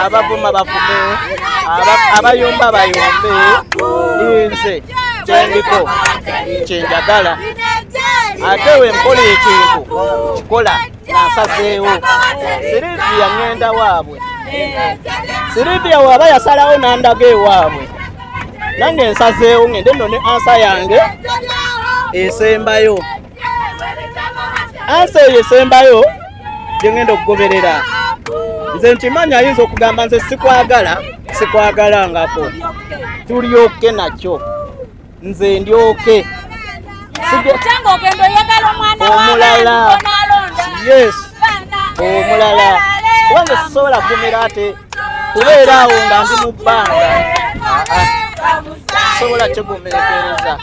Speaker 7: Abavuma bavume, abayomba bayombe, nze kyendiko kyenjagala. Ate we nkola ekintu kikola nasazeewo. Silivia ŋŋenda waabwe, Silivia waaba yasalawo n'andaga ewaabwe, nange nsazeewo ŋŋende nno ne ansa yange esembayo. Ansa eyo esembayo gye ŋŋenda okugoberera. Nze nkimanyi ayinza okugamba nze sikwagala, sikwagalangako, tulyoke nakyo, nze ndyoke omulala. Yes, omulala kubanga sisobola kugumira ate kubeera awo nga ndi mu bbanga, sisobola kigumiikiriza.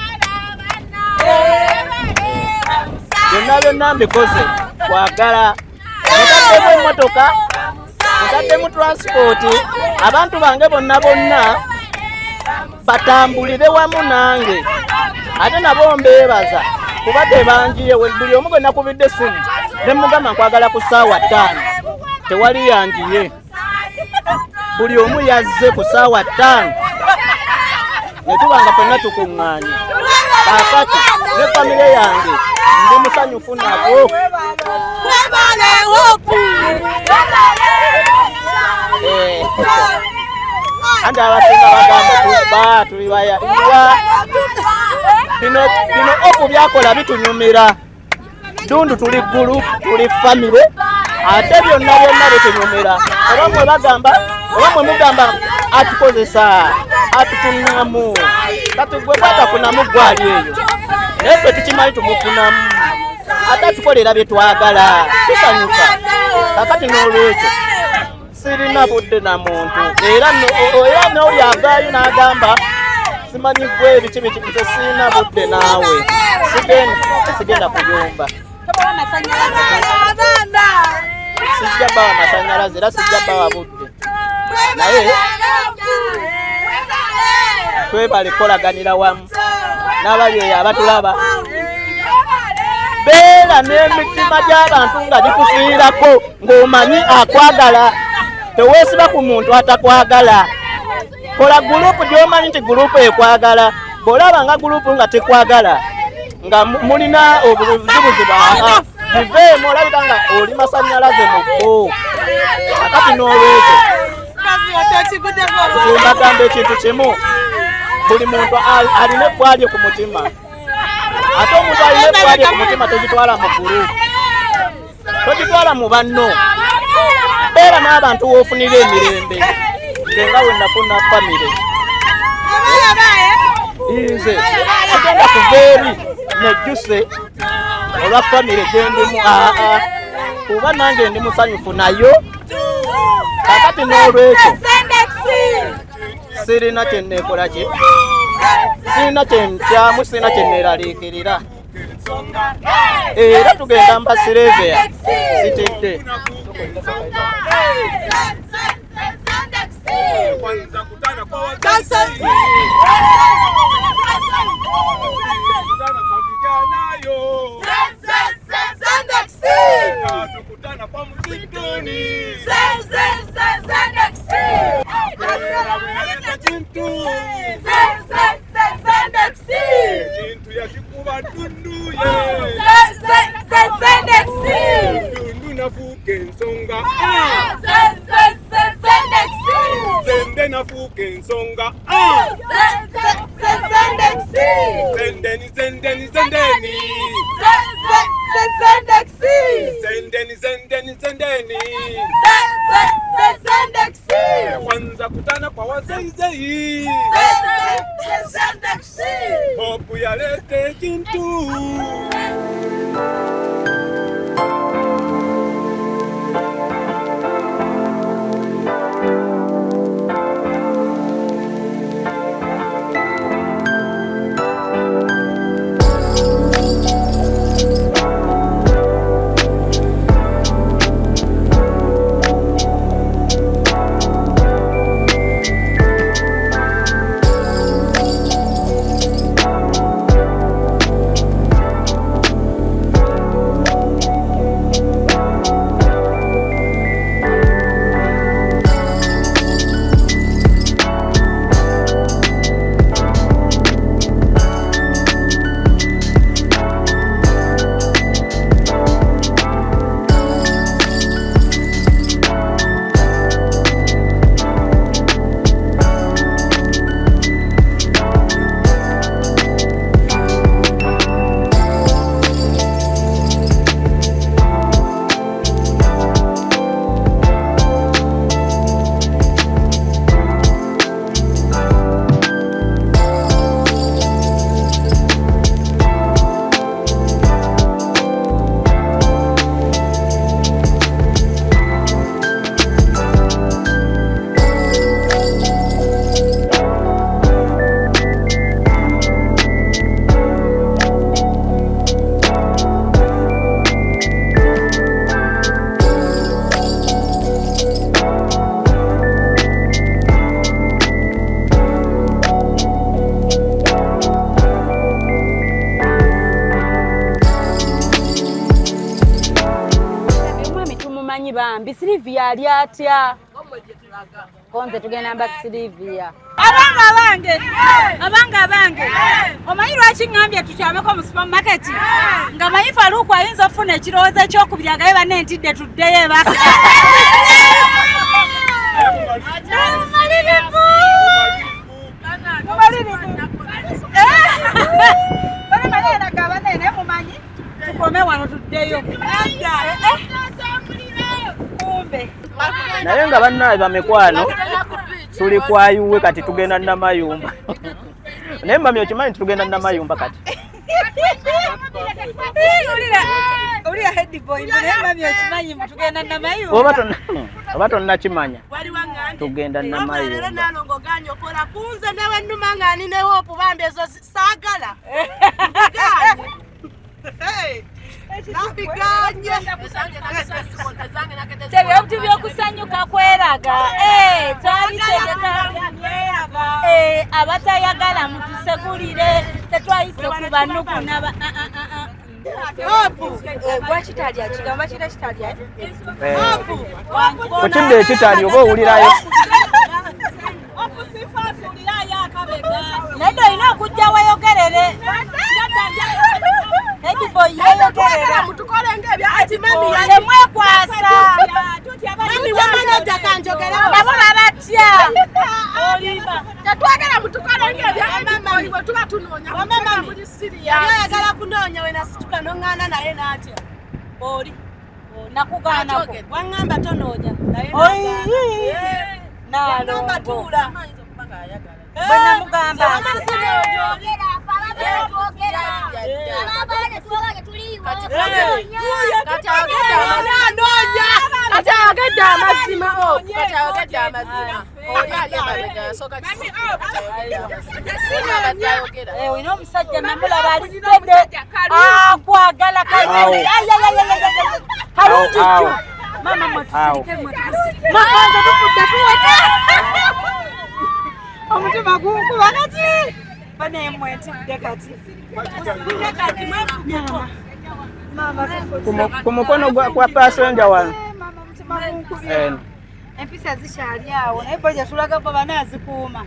Speaker 7: Byonna byonna mbikoze kwagala. Ntaddemu emmotoka, ntaddemu transport, abantu bange bonna bonna batambulire wamu nange. Ate nabo mbeebaza kuba tebanjiye. Buli omu gwe nakubidde essimu ne mugamba nkwagala ku ssaawa 5, tewali yanjiye. Buli omu yazze ku ssaawa 5 ne tuba nga ffenna tukuŋŋaanye. Kaakati ne famire yange ndi musanyufu nabo. Anti abasinga bagamba tuba tulibaya bino ofu byakola bitunyumira. Ddundu tuli ggulu, tuli famire, ate byonna byonna bitunyumira. Oba mwe bagamba, oba mwe mugamba atukozesa, atufunamu. Kati gwe bwatafunamu gwali eyo, naye ffe tukimanyi tumufunamu, ate atukolera bye twagala, tusanyuka. Kakati n'olwekyo sirina budde na muntu, era n'oli avaayo n'agamba simanyi gwe biki biki, nze sirina budde naawe, sigenda kuyomba, sijja bawa masannyalaze era sijja bawa budde. Naye twebale kukolaganira wamu n'abali eyo abatulaba. Beera n'emitima gy'abantu nga gikufiirako ng'omanyi akwagala. Teweesiba ku muntu atakwagala. Kola gulupu gy'omanyi nti gulupu ekwagala. Bw'olaba nga gulupu nga tekwagala, nga mulina obuzibuzibu, biveemu, olabika nga oli masannyalaze mu bo. Kakati n'olwekyo mbagamba ekintu kimu, buli muntu alina ebbwa lye ku mutima. Ate omuntu alina ebbwa lye ku mutima togitwala mu gulupu, togitwala mu banno. Beera n'abantu w'ofunira emirembe. Nze nga we nafuna famire, nze sigenda kuva eri nejjuse olwa famire gye ndimu, kuba nange ndi musanyufu nayo. Kakati n'olwekyo sirina kye nneekola ki, sirina kye ntyamu, sirina kye neeraliikirira. Era tugenda mbasireveya sitidde.
Speaker 12: Nafuuka ensonga. Zendeni, zendeni, zendeni. Zendeni, zendeni, zendeni. Kwanza kutana kwa wazeizei. Hopu yalete kintu.
Speaker 3: Bambi Silivia ali atya? Konze tugenda mba Silivia. Abanga abange, abanga abange. Omanyi lwaki ngambye tukyameko mu supermarket? Nga manyi Faruku ayinza okufuna ekirowoozo ekyokubiri agaye banne ntidde tuddeyo ebaka. Mumalirivu! Mumalirivu! Bane manyi nagaba naye mumanyi tukome wano tuddeyo.
Speaker 7: Naye nga bannaye bamikwano tuli kwayuwe kati tugenda Namayumba. Naye mami okimanyi nti tugenda Namayumba kati.
Speaker 3: Ulira head boy naye mami okimanyi mbu tugenda Namayumba.
Speaker 7: Oba tonnakimanya tugenda Namayumba.
Speaker 13: Nalongo ganyo kola kunze newe nnuma nga nine hope bambi ezo saagala.
Speaker 3: Tebyo byokusanyuka kweraga. Twalitegeka abatayagala mutusekulire tetwayise ku banuku naba. Gwakitalya kigamba kira kitalya.
Speaker 7: Okidde ekitalya oba owulirayo.
Speaker 3: Nedda olina okujja weeyogerere. Temwekwasa. Nabo babatya.
Speaker 13: Tetwagala mutukole ng'ebya bwe tuba tunoonya. Oyagala kunoonya we nasituka n'oŋŋaana naye n'atya. Oli
Speaker 3: nakugaanako.
Speaker 13: Waŋŋamba tonoonya naye
Speaker 3: nalongo.
Speaker 13: Tuula.
Speaker 3: Bwe namugamba. Olina omusajja namulaba ali steady akwagala kalungi. Mama mwetusirike mwetusirike. Mama tufudde tuweta. Omutima gunkuba kati. Bane mwetidde kati. Musirike kati mwefugeko.
Speaker 7: Ku mukono gwa passenger wano.
Speaker 3: Mama omutima gunkubye. Empisa zikyali awo naye bo gye tulaga bo banaazikuuma.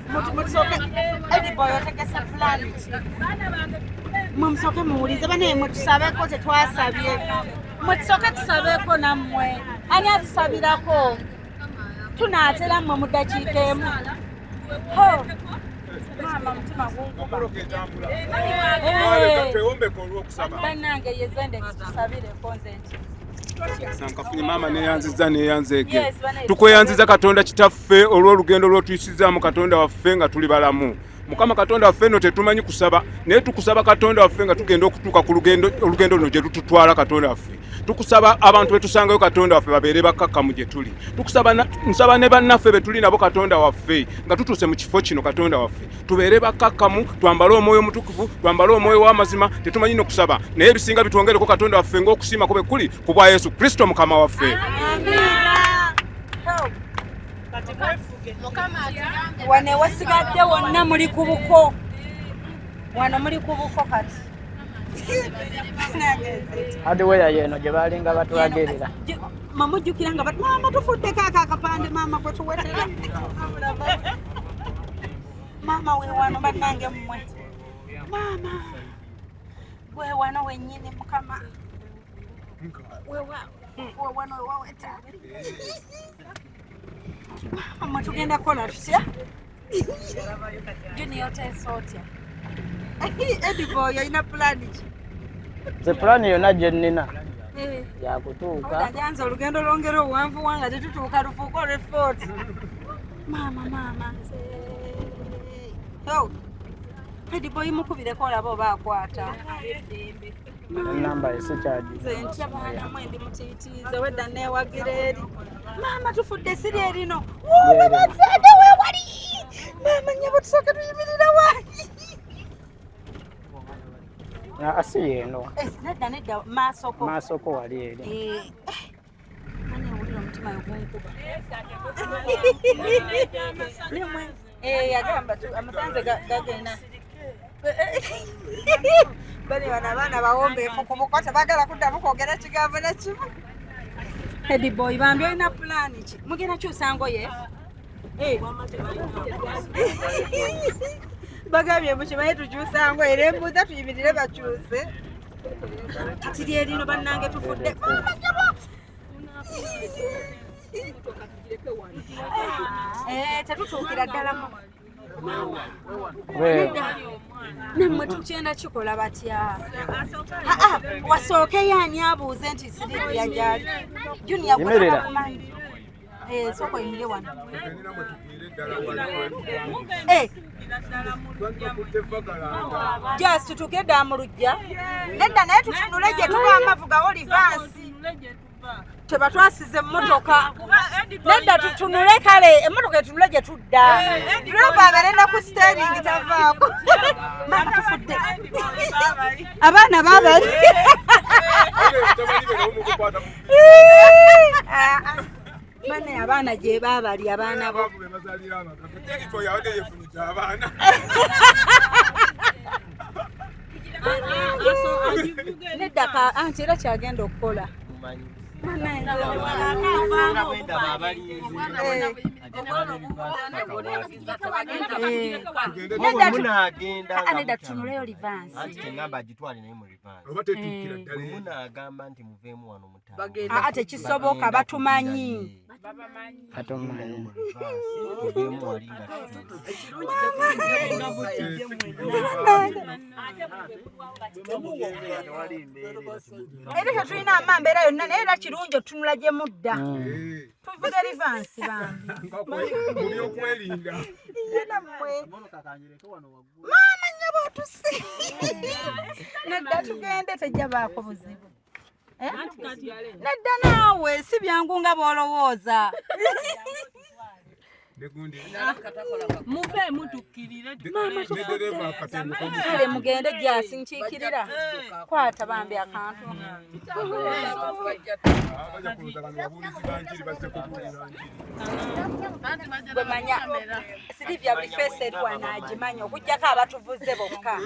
Speaker 3: Mutusooke Ediboy otegese pulaani ki? Mwe musooke muwulize bane mwe tusabeko tetwasabye. Mwe tusooke tusabeko nammwe. Ani atusabirako? Tunaatera mmwe mu ddakiika emu. Ho! Maama mutima gunkuba.
Speaker 12: Twewombeka olw'okusaba.
Speaker 3: Bannange ye Zendex tusabireko nze nti.
Speaker 12: Sankafunye maama neyanziza neyanzeege.
Speaker 3: Yes, bane-
Speaker 12: Tukweyanziza Katonda kitaffe olw'olugendo lw'otuyisizaamu Katonda waffe nga tuli balamu. Mukama Katonda waffe nno tetumanyi kusaba, naye tukusaba Katonda waffe nga tugenda okutuuka ku lugendo olugendo luno gye lututwala Katonda waffe. Tukusaba abantu be tusangayo Katonda waffe babeere bakkakkamu gye tuli. Tukusaba nsaba ne bannaffe be tuli nabo Katonda waffe nga tutuuse mu kifo kino Katonda waffe. Tubeere bakkakkamu, twambale omwoyo omutukuvu, twambale omwoyo w'amazima, tetumanyi n'okusaba. Naye ebisinga bitwongereko Katonda waffe ng'okusiima kwe kuli ku bwa Yesu Kristo Mukama waffe.
Speaker 3: Wano ewasigadde wonna muli ku buko. Wano muli ku buko kati.
Speaker 7: Hardware yeno gye balinga batulagirira.
Speaker 3: Mamujjukira nga maama tufuddeko ako akapande maama kwe tuwetera. Maama we wano bannange mmwe. Maama we wano wennyini Mukama. We wano we waweta. Maama mwe tugenda kukola tutya? Junior oteesa otya? Eddie Boy olina pulaani ki?
Speaker 7: Nze pulaani yonna gye nnina yakutuuka.
Speaker 3: Odajanza olugendo lwongera obuwanvu wanga tetutuuka lufuuka olw'effooti. Maama maama nze. Oh. Eddie Boy mukubireko olaba oba akwata.
Speaker 7: Enamba ye sikyagi.
Speaker 3: Nze ntya baana mwe ndi mutiitiize wedda neewagira eri. Maama tufudde siri erino. Woowe bazadde weewali. Maama nnyabo tusooke tuyimirira wali.
Speaker 7: Si yeeno.
Speaker 3: Nedda nedda maasoko.
Speaker 7: Maasoko wali eri.
Speaker 3: Mane owulira omutima gunkuba. Yagamba amasanze gagenda. Bali bano abaana bawombeefu ku buko tebaagala kuddamu kwogera kigambo na kimu. Eddie Boy bambi olina pulaani ki? Mugenda kyusa ngoye? Bagambye mukimanyi tukyusa ngoye era embuuza tuyimirire bakyuse. Kati lyerino bannange tufudde. Maama nnyabo! Tetutuukira ddala mu. Nammwe tukyenda kikola batya? Wasookeyo ani abuuze nti Silivia gy'ali? Junior gwe tabakumanyi. Sooka oyimirire wano. Just tutuukire ddala mu luggya. Nedda naye tutunule gye tuba amavu gawo livansi. Tebatwasize emmotoka. Nedda tutunule kale emmotoka etunule gye tudda. Dereva abeere ne ku steering tavaako. Maama tufudde. Abaana baabali. Bane abaana gye baabali abaana bo. Nedda anti era kyagenda okukola. Nedda tutunuleyo livansi. Tekisoboka batumanyi. Era tetulina ama mbeera yonna naye era kirungi otutunula gye mudda. Tuvuge livansi bambi. Ye nammwe. Maama nnyabo otusi. Nedda tugende tejja baako buzibu. Nedda naawe si byangu nga bw'olowooza.
Speaker 13: Muve mutukkirire.
Speaker 3: Kale mugende gyasi nkiikirira. Kwata bambi akantu. Bwe manya Silivia buli feesi eri wano agimanya okuggyako abatuvuze bokka.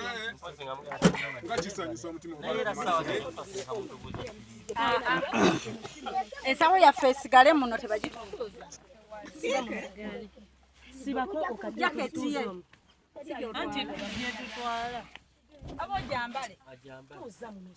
Speaker 3: Ensawo yaffe esigale muno tebagituuza. Jaketi ye.
Speaker 13: Anti gyetutwala.
Speaker 3: Abo gyambale. Tuuza muno.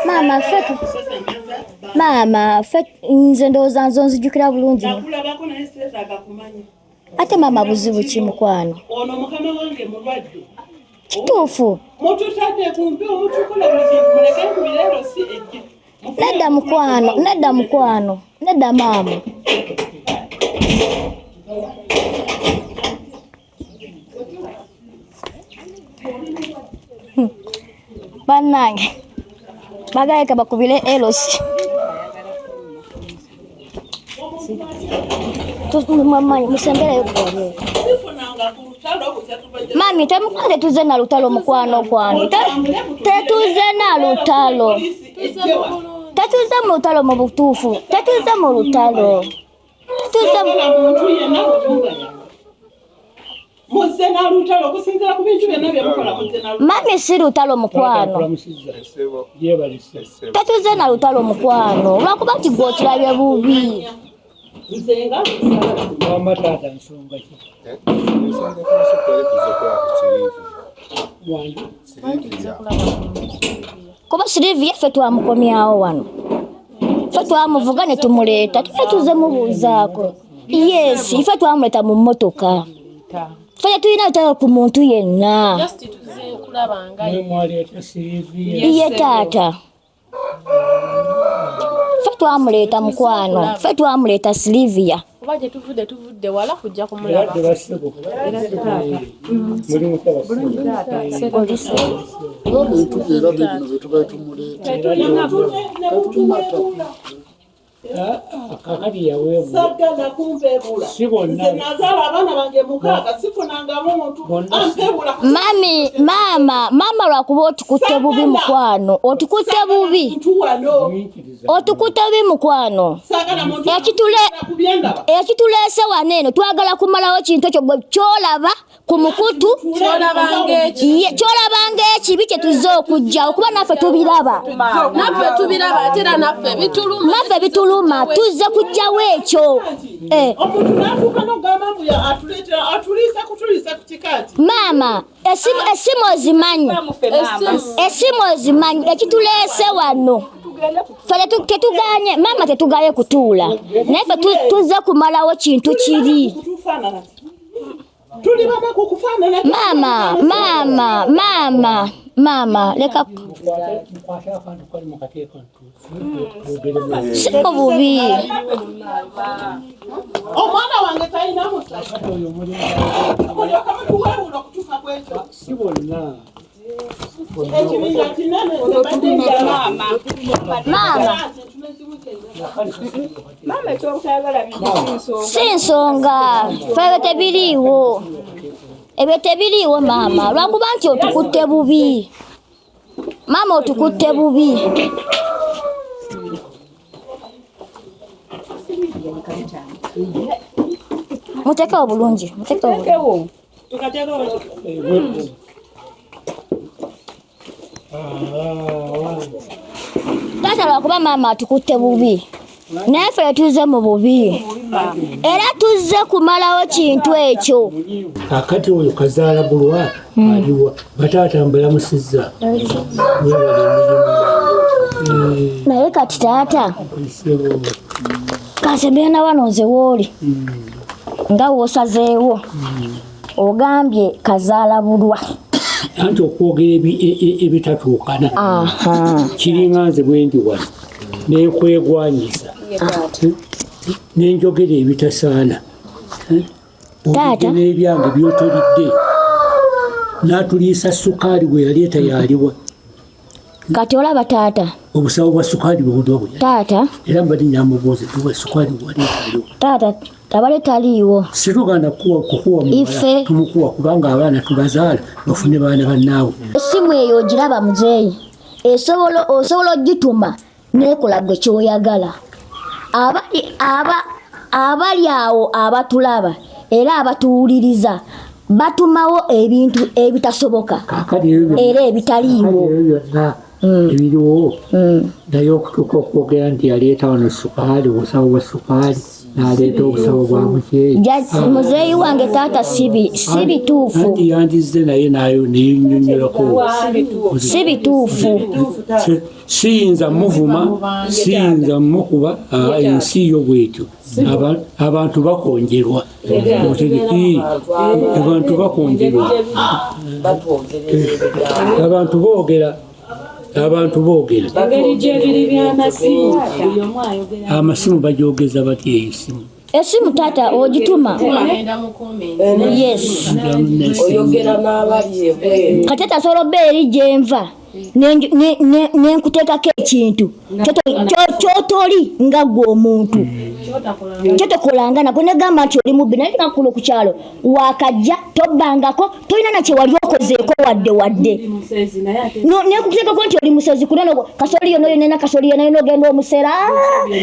Speaker 10: Maama ffe maama ffe nze ndowooza nze onzijukira bulungi.
Speaker 14: Nakulabako naye seetaaga kumanya.
Speaker 10: Ate maama buzibu ki mukwano?
Speaker 14: Ono mukama wange mulwadde.
Speaker 10: Kituufu.
Speaker 14: Mututadde ku mpewo mutukola buli kintu muleke nkubire si ejje.
Speaker 10: Nedda mukwano, nedda mukwano, nedda maama. Bannange bagaleka bakubire elosi. Musembereyo kuwabweru. Mami temukwano tetuze na lutalo mukwano kwange. Tetuze na lutalo. Tetuze mu lutalo mu butuufu. Tetuze mu lutalo. Tetuze mu
Speaker 14: muntu yenna mu muzze na lutalo okusinziira ku bintu byonna bye mukola muzze na lutalo.
Speaker 10: Mami si lutalo mukwano. Tetuze na lutalo mukwano. Lwakuba nti gwe okirabye bubi.
Speaker 14: Nze nga
Speaker 2: Wamma taata nsonga ki?
Speaker 15: Ensonga twali tuzze kulaba ku Silivia.
Speaker 10: Kuba Silivia ffe twamukomyawo wano. Ffe twamuvuga ne tumuleeta. Ffe tuzze mubuuzaako. Yes, ffe twamuleeta mu mmotoka. Ffe tetulina lutalo ku muntu yenna.
Speaker 13: Just tuzze kulaba nga
Speaker 2: Mwe mwaleeta Silivia.
Speaker 10: Ye taata. Ffe twamuleeta mukwano. Ffe twamuleeta Silivia.
Speaker 13: Kuba gye tuvudde tuvudde wala kujja kumulaba.
Speaker 2: Era bassebo. Muli mutya bassebo.
Speaker 11: Ebintu era bino bye tubaye tumuleeta. Tetulina ttaka.
Speaker 2: Kakati yaweebwa.
Speaker 14: Saagala kumpeebula.
Speaker 2: Si bonna.
Speaker 14: Nze nazaala abaana bange mukaaga sifunanga muntu ampeebula.
Speaker 10: Mami, maama, maama lwakuba otukutte bubi mukwano. Otukutte bubi. Otukutte bubi mukwano. Ekituleese wano eno twagala kumalawo kintu ekyo gwe ky'olaba ku mukutu. Ky'olaba ng'ekibi kye tuzze okujja okuba naffe tubiraba.
Speaker 13: Naffe tubiraba ate era naffe bituluma.
Speaker 10: Naffe bituluma tuzze kujjawo ekyo.
Speaker 14: Omuntu n'atuuka n'okugamba mbu atuleetera atuliisa kutuliisa ku kikaati.
Speaker 10: Maama, esimu ozimanyi. Esimu ozimanyi ekituleese wano. Ffe tetuganye, maama tetuganye kutuula. Naye ffe tuzze kumalawo kintu kiri.
Speaker 14: Tuli banaku kufaanana.
Speaker 10: Maama, maama, maama, maama, leka
Speaker 2: Mukwate akantu kali mu kateeka
Speaker 10: si mu bubi.
Speaker 14: Omwana wange talina musajja. Mulyoka mutuweewula okutuuka ku ekyo.
Speaker 2: Si bonna.
Speaker 14: Ekibinja kinene nze mbadde njala.
Speaker 10: Maama.
Speaker 6: Maama ekyobutayagala bintu si nsonga.
Speaker 10: Si nsonga. Ffe ebyo tebiriiwo. Ebyo tebiriiwo maama. Lwakuba nti otukutte bubi. Maama otukutte bubi. Muteekewo bulungi. Muteekewo bulungi. Taata lwakuba maama atukutte bubi. Naye ffe tuzze mu bubi. Era tuzze kumalawo kintu ekyo.
Speaker 2: Kakati oyo kazaala bulwa aliwa bataata mbalamusizza.
Speaker 10: Naye kati taata kansembere na wano nze wooli nga w'osazeewo ogambye kazaala bulwa.
Speaker 2: Anti okwogera ebitatuukana kiringa nze bwe ndi wano nekwegwanyiza nenjogera ebitasaana
Speaker 10: Taata.
Speaker 2: N'ebyange by'otolidde n'atuliisa sukaali gwe yaleeta yaliwa.
Speaker 10: Kati olaba taata.
Speaker 2: Obusawo bwa sukaali bwe buno.
Speaker 10: Taata.
Speaker 2: Era mbadde nyamubuuza tuwa sukaali waleeta aliwa.
Speaker 10: Taata tabale taliiwo.
Speaker 2: Situganda kukuwa muwala tumukuwa kubanga abaana tubazaala bafune baana bannaabwe.
Speaker 10: Essimu eyo ogiraba muzeeyi. Osobola ogituma n'ekola gwe ky'oyagala. Abali awo abatulaba era abatuwuliriza batumawo ebintu ebitasoboka era ebitaliiwo.
Speaker 2: Byonna ebiriwo naye okutuuka okwogera nti yaleeta wano sukaali, obusawo bwa sukaali. N'aleeta obusawo bwa muceere.
Speaker 10: Muzeeyi wange taata si bituufu.
Speaker 2: Anti yandizze naye nayo neyennyonnyolako.
Speaker 10: Si bituufu.
Speaker 2: Siyinza muvuma, siyinza mukuba, ensi yo bwetyo. Abantu bakonjerwa. Abantu bakonjerwa. Abantu boogera. Abantu boogera. Amasimu bajogeza batya esimu?
Speaker 10: Esimu taata ogituma. Yes. Kati tasobola obba eri gyenva nenkuteekako ekintu kyotoli nga ggwe omuntu kyotokolanga nako negamba nti oli mubbi naye ngakulo ku kyalo wakajja tobbangako tolina nakye wali okozeeko wadde wadde nekuteekako nti oli musezi kunono kasoli yonna yonna kasoli yonna yonna ogenda omusera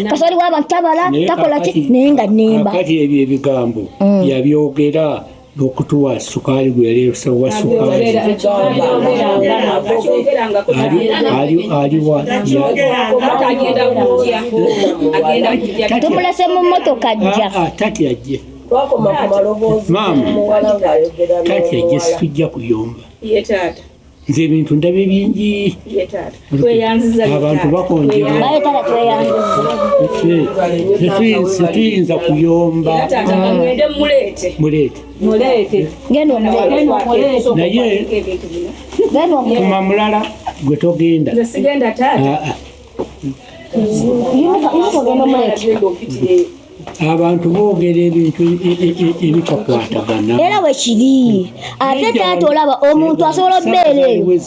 Speaker 10: kasoli w'abantu tabala takola ki naye nga nnemba.
Speaker 2: Kati ebyo ebigambo yabyogera n'okutuwa sukaali gwe yaleesa wa sukaali aliwa
Speaker 10: tumulese mu mmotoka ajja.
Speaker 2: Tati ajje maama, tati ajje, situjja kuyomba. Nze ebintu ndabye bingi, abantu bakonjera, tetuyinza kuyomba. Muleete naye tuma mulala gwe togenda. Abantu boogera ebintu ebitakwatagana.
Speaker 10: Era bwe kiri. Ate taata olaba omuntu asobola obbeera eyo.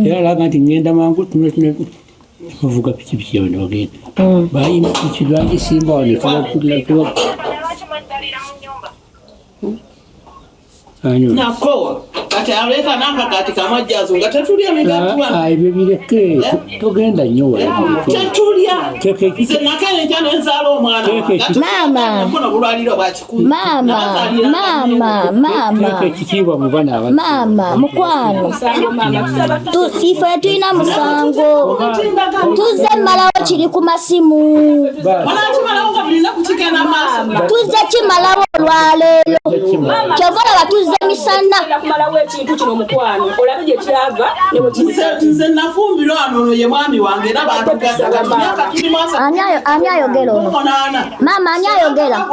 Speaker 2: Era alaga nti ngenda mangu bavuga pikipiki awo ne bagenda. Bayima piki bagisimba awo ne tuba
Speaker 14: Nakowa kati aleeta n'akagaati kamajjazo nga tetulya migaati.
Speaker 2: Ebyo bireke, togenda nnyo wala.
Speaker 14: Tetulya. Nze nakeera enkya ne nzaala omwana wange.
Speaker 10: Maama.
Speaker 14: Bulwaliro bwa kikumi.
Speaker 10: Maama, maama, maama.
Speaker 2: Teeka ekitiibwa mu bana abato.
Speaker 10: Maama, mukwano. Ife tulina musango. Tuzze mmalawo kiri ku masimu.
Speaker 14: Onakimalawo nga buli lunaku kigenda maaso.
Speaker 10: Tuzze kimalawo olwaleero. Kyova olaba tuzze misana.
Speaker 6: Kumalawo ekintu kino mukwano olabe gye kyava ne bwe
Speaker 14: Nze nafumbirwa wano ono ye mwami wange era baatugatta myaka tuli mu asatu.
Speaker 10: Ani ayogera ono? Maama ani ayogera?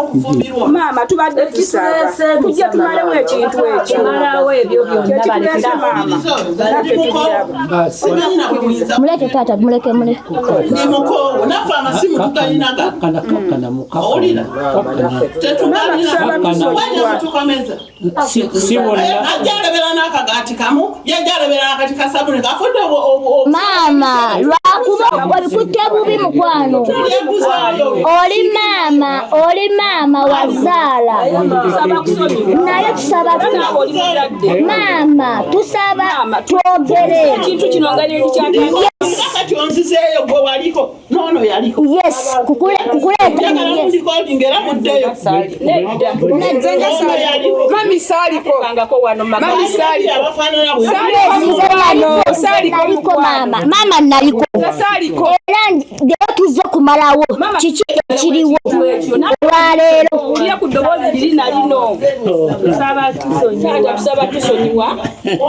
Speaker 6: Maama tubadde tusaba tujja tumalewo ekintu ekyo.
Speaker 9: Malawo ebyo byonna balekera.
Speaker 6: Maama naffe tubiraba.
Speaker 10: Muleke taata, muleke muleke.
Speaker 14: Ndi mukoowu naffe amasimu tugalinaga.
Speaker 2: Kakkana
Speaker 14: Owulira? Tetugalina. Wajja kutukomeza.
Speaker 2: Si bonna.
Speaker 14: Ajja alabera n'akagaati kamu, yajja alabera n'akati ka sabuni kafudde.
Speaker 10: Maama lwakuba obikutte bubi mukwano. Oli maama, oli maama wazaala. Naye tusaba maama tusaba twogere.
Speaker 6: Ekintu kino nga n'ekikyatandika.
Speaker 14: Kati onzizeeyo gwe waliko n'ono yaliko.
Speaker 10: Yes, kukuleeta.
Speaker 14: Njagala mulikodinga era muddeyo.
Speaker 10: Nedda.
Speaker 4: Mami saaliko. Mami saaliko.
Speaker 10: Naliko maama, maama naliko. Era leero tuzze kumalawo kiki ekiriwo olwaleero.
Speaker 6: Owulira ku ddoboozi liri na lino. Taata tusaba tusonyiwa.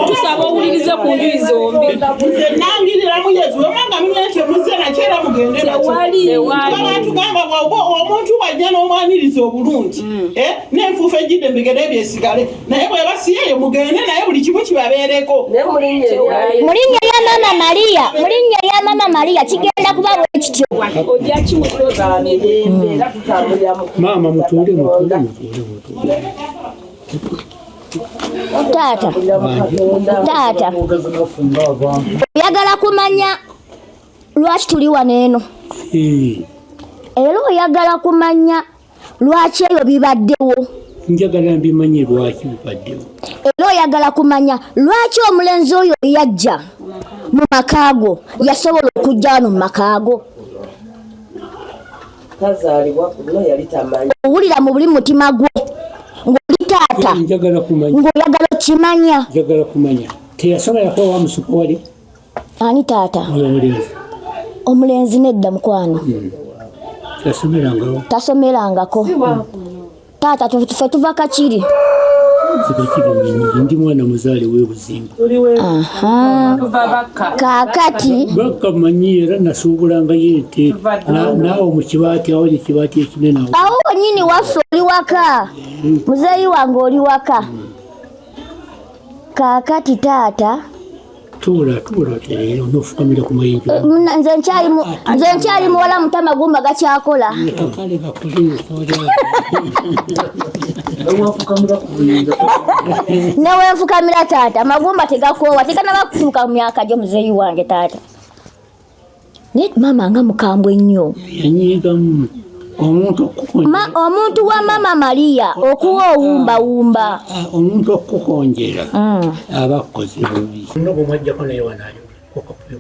Speaker 6: Tusaba owulirize ku njuyi zombi.
Speaker 14: Nze nangirira muyezi wemanga mulina kye muzze nakyo era mugende nakyo.
Speaker 6: Tewali.
Speaker 14: Kuba batugamba bw'oba omuntu bw'ajja n'omwaniriza obulungi n'enfuufu ejjidde mu bigere byesigale naye bw'eba si eyo mugende naye buli kimu kibabeereko.
Speaker 10: Mu linnya lya Maama Maria, mu linnya lya Maama Maria kigenda kuba bwe kityo.
Speaker 6: Ojja kiwulira.
Speaker 2: Maama mutuule mutuule mutuule mutuule.
Speaker 10: Taata, taata, oyagala kumanya lwaki tuli wano eno? Era oyagala kumanya lwaki ebyo bibaddewo?
Speaker 2: Njagala mbimanye lwaki bibaddewo.
Speaker 10: Era oyagala kumanya lwaki omulenzi oyo yajja mu maka go, yasobola okujja wano mu maka go?
Speaker 8: Tazaalibwa kuno yali tamanyi.
Speaker 10: Owulira mu buli mutima gwo ng'oli taata
Speaker 2: Njagala kumanya.
Speaker 10: ng'oyagala okimanya.
Speaker 2: Njagala kumanya. Teyasobola wa musuka wali?
Speaker 10: Ani taata?
Speaker 2: Oyo omulenzi.
Speaker 10: Omulenzi nedda mukwano.
Speaker 2: Tasomerangawo.
Speaker 10: Tasomerangako. Taata ffe tuva Kakiri.
Speaker 2: Kiri ndi mwana muzaale w'ebuzimba.
Speaker 10: Kaakati
Speaker 2: Bakka manyi era nasuubulangayo ente naawe mu kibaati awo ekibaati ekinene awo.
Speaker 10: Awo wennyini waffe oli waka. Muzeeyi wange oli waka. Kaakati taata
Speaker 2: Tuula tuula otereere onoofukamira ku mayinja.
Speaker 10: Nze nkyali muwala muto amagumba gakyakola.
Speaker 2: Kale kakule
Speaker 10: Newenfukamira taata amagumba tegakoowa teganaba kutuuka mu myaka gyo muzeeyi wange taata. Naye maama nga mukambwe nnyo.
Speaker 2: Yanyiigamu omuntu
Speaker 10: Omuntu wa maama Maria okuwa owumbawumba.
Speaker 2: Omuntu okukukonjera aba akoze bubi. Nno bw'omwajjako naye wano ali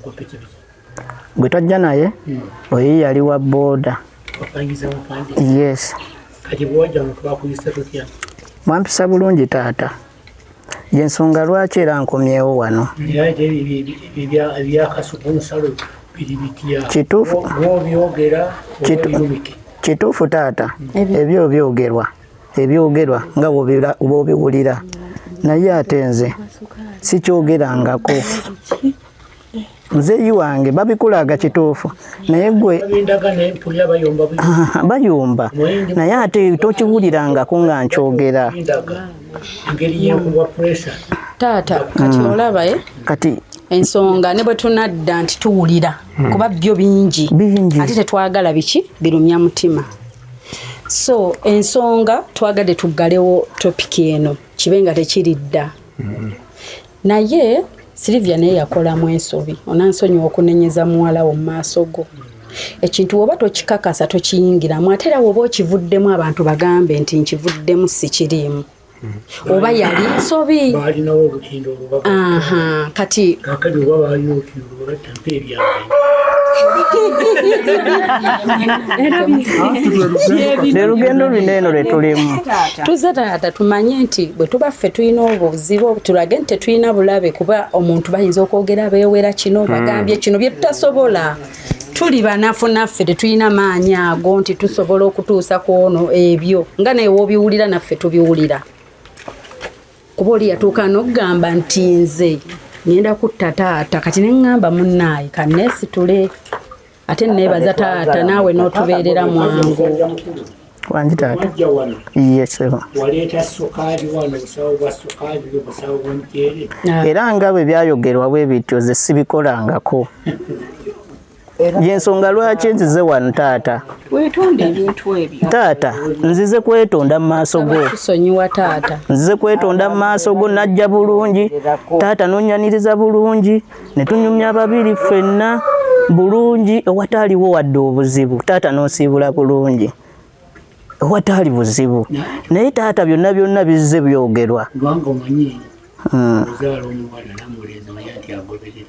Speaker 2: ku pikipiki.
Speaker 7: Gwe twajja naye oyo yali wa booda.
Speaker 2: Wapangiza mupangisa.
Speaker 7: Yes.
Speaker 2: Kati bw'owajja wano twakuyisa tutya?
Speaker 7: Mwampisa bulungi taata. Yensonga lwaki era nkomyewo wano.
Speaker 2: Naye ate ebyakasuku nsalo biri bitya?
Speaker 7: Kituufu.
Speaker 2: Bw'obyogera oba birumike.
Speaker 7: Kituufu taata, ebyo byogerwa ebyogerwa nga bw'obiwulira, naye ate nze sikyogerangako. Muzeeyi wange babikulaga kituufu, naye gwe bayomba, naye ate tokiwulirangako nga nkyogera.
Speaker 16: Taata kati olaba
Speaker 7: kati
Speaker 16: ensonga ne bwe tunadda nti tuwulira kuba byo bingi ate tetwagala biki birumya mutima. So ensonga twagadde tuggalewo topiki eno kibe nga tekiridda. Naye Silivia naye yakolamu ensobi, onansonyiwa okunenyeza muwala wo mu maaso go. Ekintu woba tokikakasa tokiyingiramu, ate era woba okivuddemu abantu bagambe nti nkivuddemu sikiriimu. Oba yali nsobi.
Speaker 2: Baalinawo olutindo olubaga.
Speaker 16: Kati
Speaker 2: kaakati oba baalina olutindo olubaga mpa ebyange.
Speaker 7: Lugendo luno eno lwe tulimu.
Speaker 16: Tuzze taata tumanye nti bwe tuba ffe tulina obuzibu tulage nti tetulina bulabe, kuba omuntu bayinza okwogera beewera kino bagambye kino bye tutasobola. Tuli banafu naffe tetulina maanyi ago nti tusobola okutuusa ku ono ebyo nga naye w'obiwulira naffe tubiwulira. Kuba oli yatuuka n'okugamba nti nze ngenda kutta taata, kati ne ŋŋamba munnaaye kanneesitule ate neebaza taata naawe n'otubeerera mwangu.
Speaker 7: Wangi taata. Yes.
Speaker 2: Waleeta sukaali wano, obusawo bwa sukaali, obusawo bw'omuceere.
Speaker 7: Era nga bwe byayogerwa bwe bityo ze sibikolangako. Yensonga lwaki nzize wano taata.
Speaker 16: Weetonde ebintu ebyo.
Speaker 7: Taata nzize kwetonda mu maaso go.
Speaker 16: Tusonyiwa taata.
Speaker 7: Nzize kwetonda mu maaso go, najja bulungi. Taata n'onnyaniriza bulungi, ne tunyumya babiri ffenna bulungi ewataaliwo wadde obuzibu. Taata n'onsiibula bulungi ewataali buzibu. Naye taata byonna byonna bizze byogerwa.
Speaker 2: Kubanga omanyi ozaala omuwala namulenzi manya nti agoberera.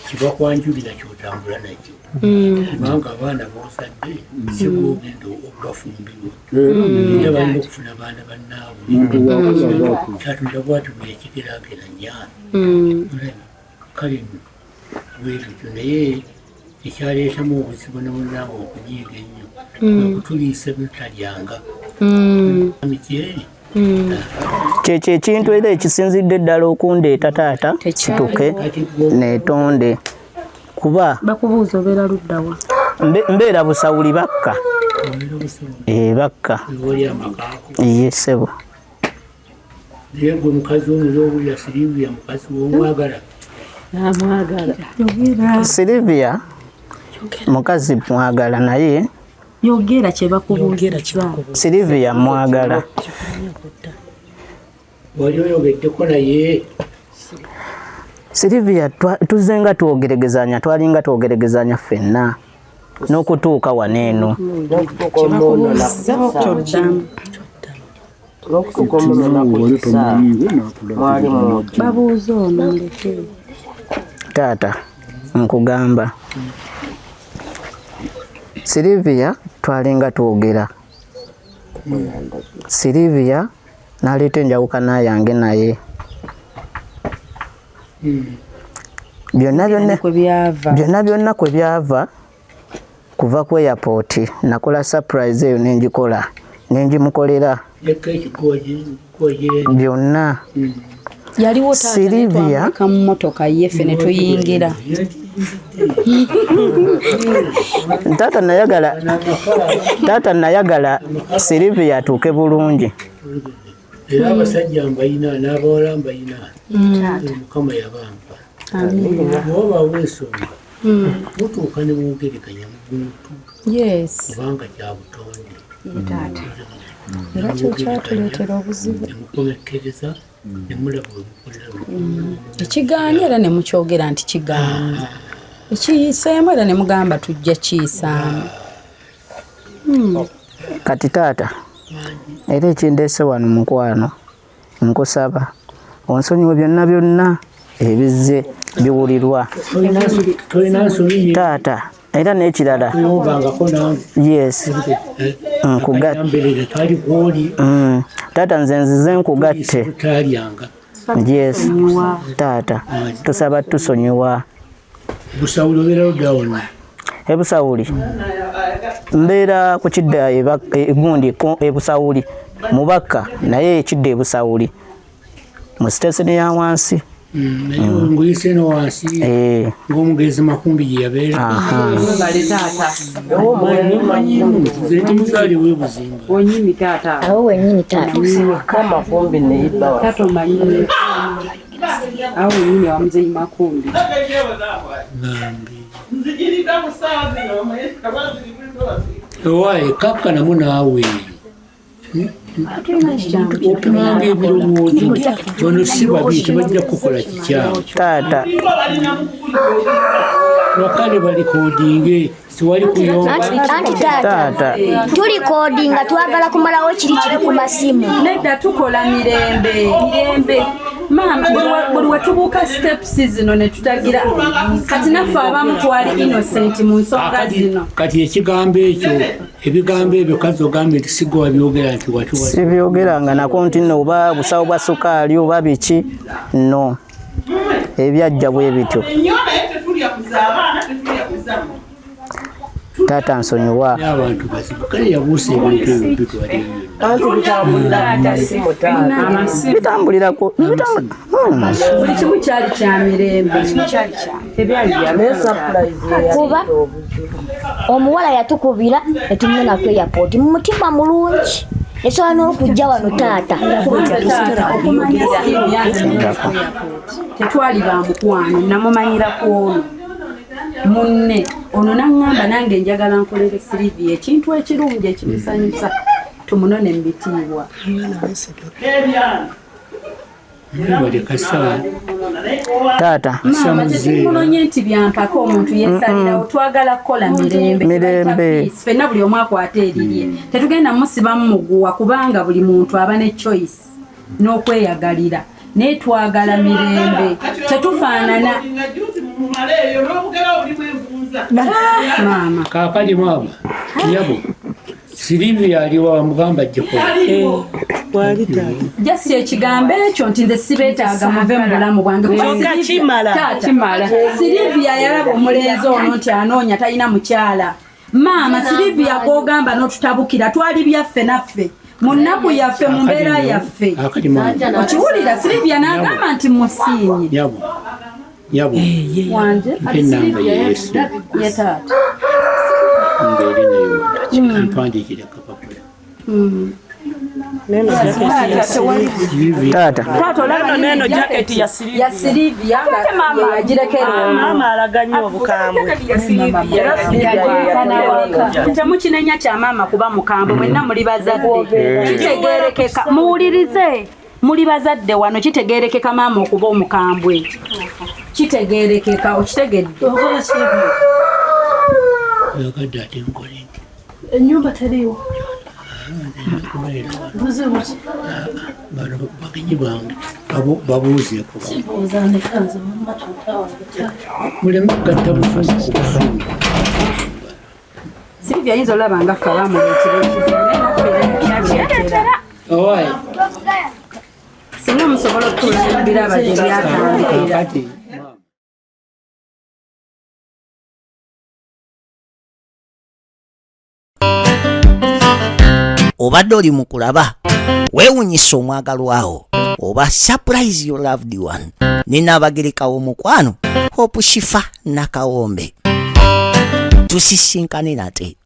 Speaker 2: Kibakwanjulira ky'otambula nakyo. Kubanga abaana b'ozadde si bw'ogenda okubafumbirwa. Era balina okufuna abaana bannaabwe. Katonda bw'atyo bwe yakigeraageranya. Kale nno bwe tutyo, naye ekyaleetamu obuzibu ne munnange okunyiiga ennyo okutuliisa by'otalyanga. Mikyeri.
Speaker 7: Kyekyo ekintu era ekisinzidde ddala okundeeta taata situke neetonde. Kuba
Speaker 16: bakubuuza obeera ludda wa?
Speaker 7: Mbeera Busawuli bakka. Bakka. Ye ssebo.
Speaker 2: Naye gwe mukazi w'omulya Silivia mukazi w'omwagala.
Speaker 16: Amwagala.
Speaker 7: Silivia mukazi mwagala naye
Speaker 16: yogera kye bakubuuza.
Speaker 7: Silivia mwagala.
Speaker 2: Wali oyogeddeko naye?
Speaker 7: Silivia tuzze nga twogeregezanya, twalinga twogeregezanya ffenna n'okutuuka wano eno. Taata nkugamba Silivia twalinga twogera. Silivia n'aleeta enjawukana yange naye. Byonna byonna kwe byava Kuva ku airport nakola surprise eyo nenjikola nenjimukolera byonna.
Speaker 16: Yaliwo
Speaker 7: Sylvia
Speaker 16: taata mu mmotoka ye ffe ne tuyingira.
Speaker 7: Taata nayagala Sylvia atuuke bulungi.
Speaker 2: Era abasajja mbayina n'abawala mbayina. Mukama yabampa. Bw'oba weesonga mutuuka ne mwogereganya mu buntu.
Speaker 16: Yes.
Speaker 2: Kubanga kya butonde.
Speaker 16: Taata. Era kyo kyatuleetera obuzibu.
Speaker 2: Ne mukomekkereza ne mulaba bwe mukolera.
Speaker 16: Ekigaanye era ne mukyogera nti kigaanye. Ekiyiseemu era ne mugamba tujja kiyisaamu.
Speaker 7: Kati taata era ekindeese wano mukwano nkusaba onsonyiwe byonna byonna ebizze biwulirwa. Taata era n'ekirala yes taata nze nzize nkugatte. Yes taata tusaba tusonyiwa.
Speaker 2: Busawuli obeera ludda wano?
Speaker 7: Ebusawuli mbeera ku kidda egundi Ebusawuli mubaka naye ekidda Ebusawuli mu siteseni ya wansi.
Speaker 2: Nguyise no wansi ng'omugenzi Makumbi gye yabeera. Nze muzaali w'e Buzimba.
Speaker 4: Wenyini taata.
Speaker 10: Awo wenyini taata.
Speaker 8: Makumbi ne ibba.
Speaker 4: Taata omanyi. Awo wenyini wa muzeeyi Makumbi.
Speaker 2: Owaaye kakkanamu naawe. Opimanga ebirowoozo bano si babi tebajja kukola kikyamu.
Speaker 7: Taata
Speaker 2: wakale balikodinge siwali kuyomba.
Speaker 10: Anti taata tulikodinga twagala kumalawo kiri kiri ku masimu.
Speaker 16: Nedda tukola mirembe mirembe. Maama buli wetubuuka steps zino ne tutagira kati naffe abamu twali innocent mu nsonga zino.
Speaker 2: Kati ekigambo ekyo ebigambo ebyo kazi ogambye nti si gwe wabyogera nti wati
Speaker 7: sibyogeranga nako nti nno oba busawo bwa sukaali oba biki no ebyajja bwe bityo. Taata nsonyiwa.
Speaker 2: Abantu bazibu kale yabuusa ebintu ebyo bitwala
Speaker 7: bitambulirako
Speaker 16: buli kimu kyali kya mirembe.
Speaker 10: Kuba omuwala yatukubira netumuna ku airport mu mutima mulungi esobola n'okujja wano taata.
Speaker 16: Okumanya Sylvia tetwali ba mukwano namumanyira ku ono munne ono naŋŋamba nange njagala nkolere Sylvia ekintu ekirungi ekimusanyusa tumunone mu bitiibwa.
Speaker 7: Taata
Speaker 16: maama tetumunonye nti byampaka omuntu yeesalirawo twagala kukola mirembe
Speaker 7: mirembe
Speaker 16: ffenna buli omu akwata erirye tetugenda musibamu muguwa kubanga buli muntu aba ne choice n'okweyagalira naye twagala mirembe tetufaanana. Maama
Speaker 2: kaakati maama nyabo Sylvia aliwa wamugamba ajje.
Speaker 16: Jasi ekigambo ekyo nti nze sibeetaaga muve mu bulamu bwange. Sylvia yalaba omulenzi ono nti anoonya talina mukyala. Maama Sylvia gw'ogamba n'otutabukira twali byaffe naffe mu nnaku yaffe mu mbeera yaffe. Okiwulira Sylvia n'agamba nti musiimye.
Speaker 2: Nyabo
Speaker 16: Wanje
Speaker 2: mpe ennamba ye Yesu
Speaker 16: ye taata.
Speaker 2: Mbeere nayo mpandiikire akapapula.
Speaker 7: Taata
Speaker 16: Taata olaba
Speaker 14: neno jacket ya
Speaker 16: ya Sylvia nga yagirekera
Speaker 14: mama alaganye obukambwe.
Speaker 16: Temukinenya kya maama kuba mukambwe mwenna muli bazadde kitegeerekeka muwulirize muli bazadde wano kitegeerekeka maama okuba omukambwe kitegeerekeka okitegedde.
Speaker 2: Oyagadde ate nkole nti
Speaker 13: Ennyumba teriiwo. Buzibu ki?
Speaker 2: Bano bagenyi bange babuuzeeko.
Speaker 13: Sibuuza ndeka nze mama taata wange.
Speaker 2: Muleme kugatta busungu ku busungu.
Speaker 16: Sylvia ayinza olaba nga ffe abamuleetera ekizibu naye naffe era kyatuleetera.
Speaker 2: Owaaye
Speaker 16: Singa musobola okutuula ne mubiraba gye byatandikira.
Speaker 2: Kaakati
Speaker 1: Obadde oli mu kulaba weewunyisa omwagalwawo oba surprise your loved one ne Nnaabagereka w'omukwano Hope Shifa Nakawombe. Tusisinkane nate.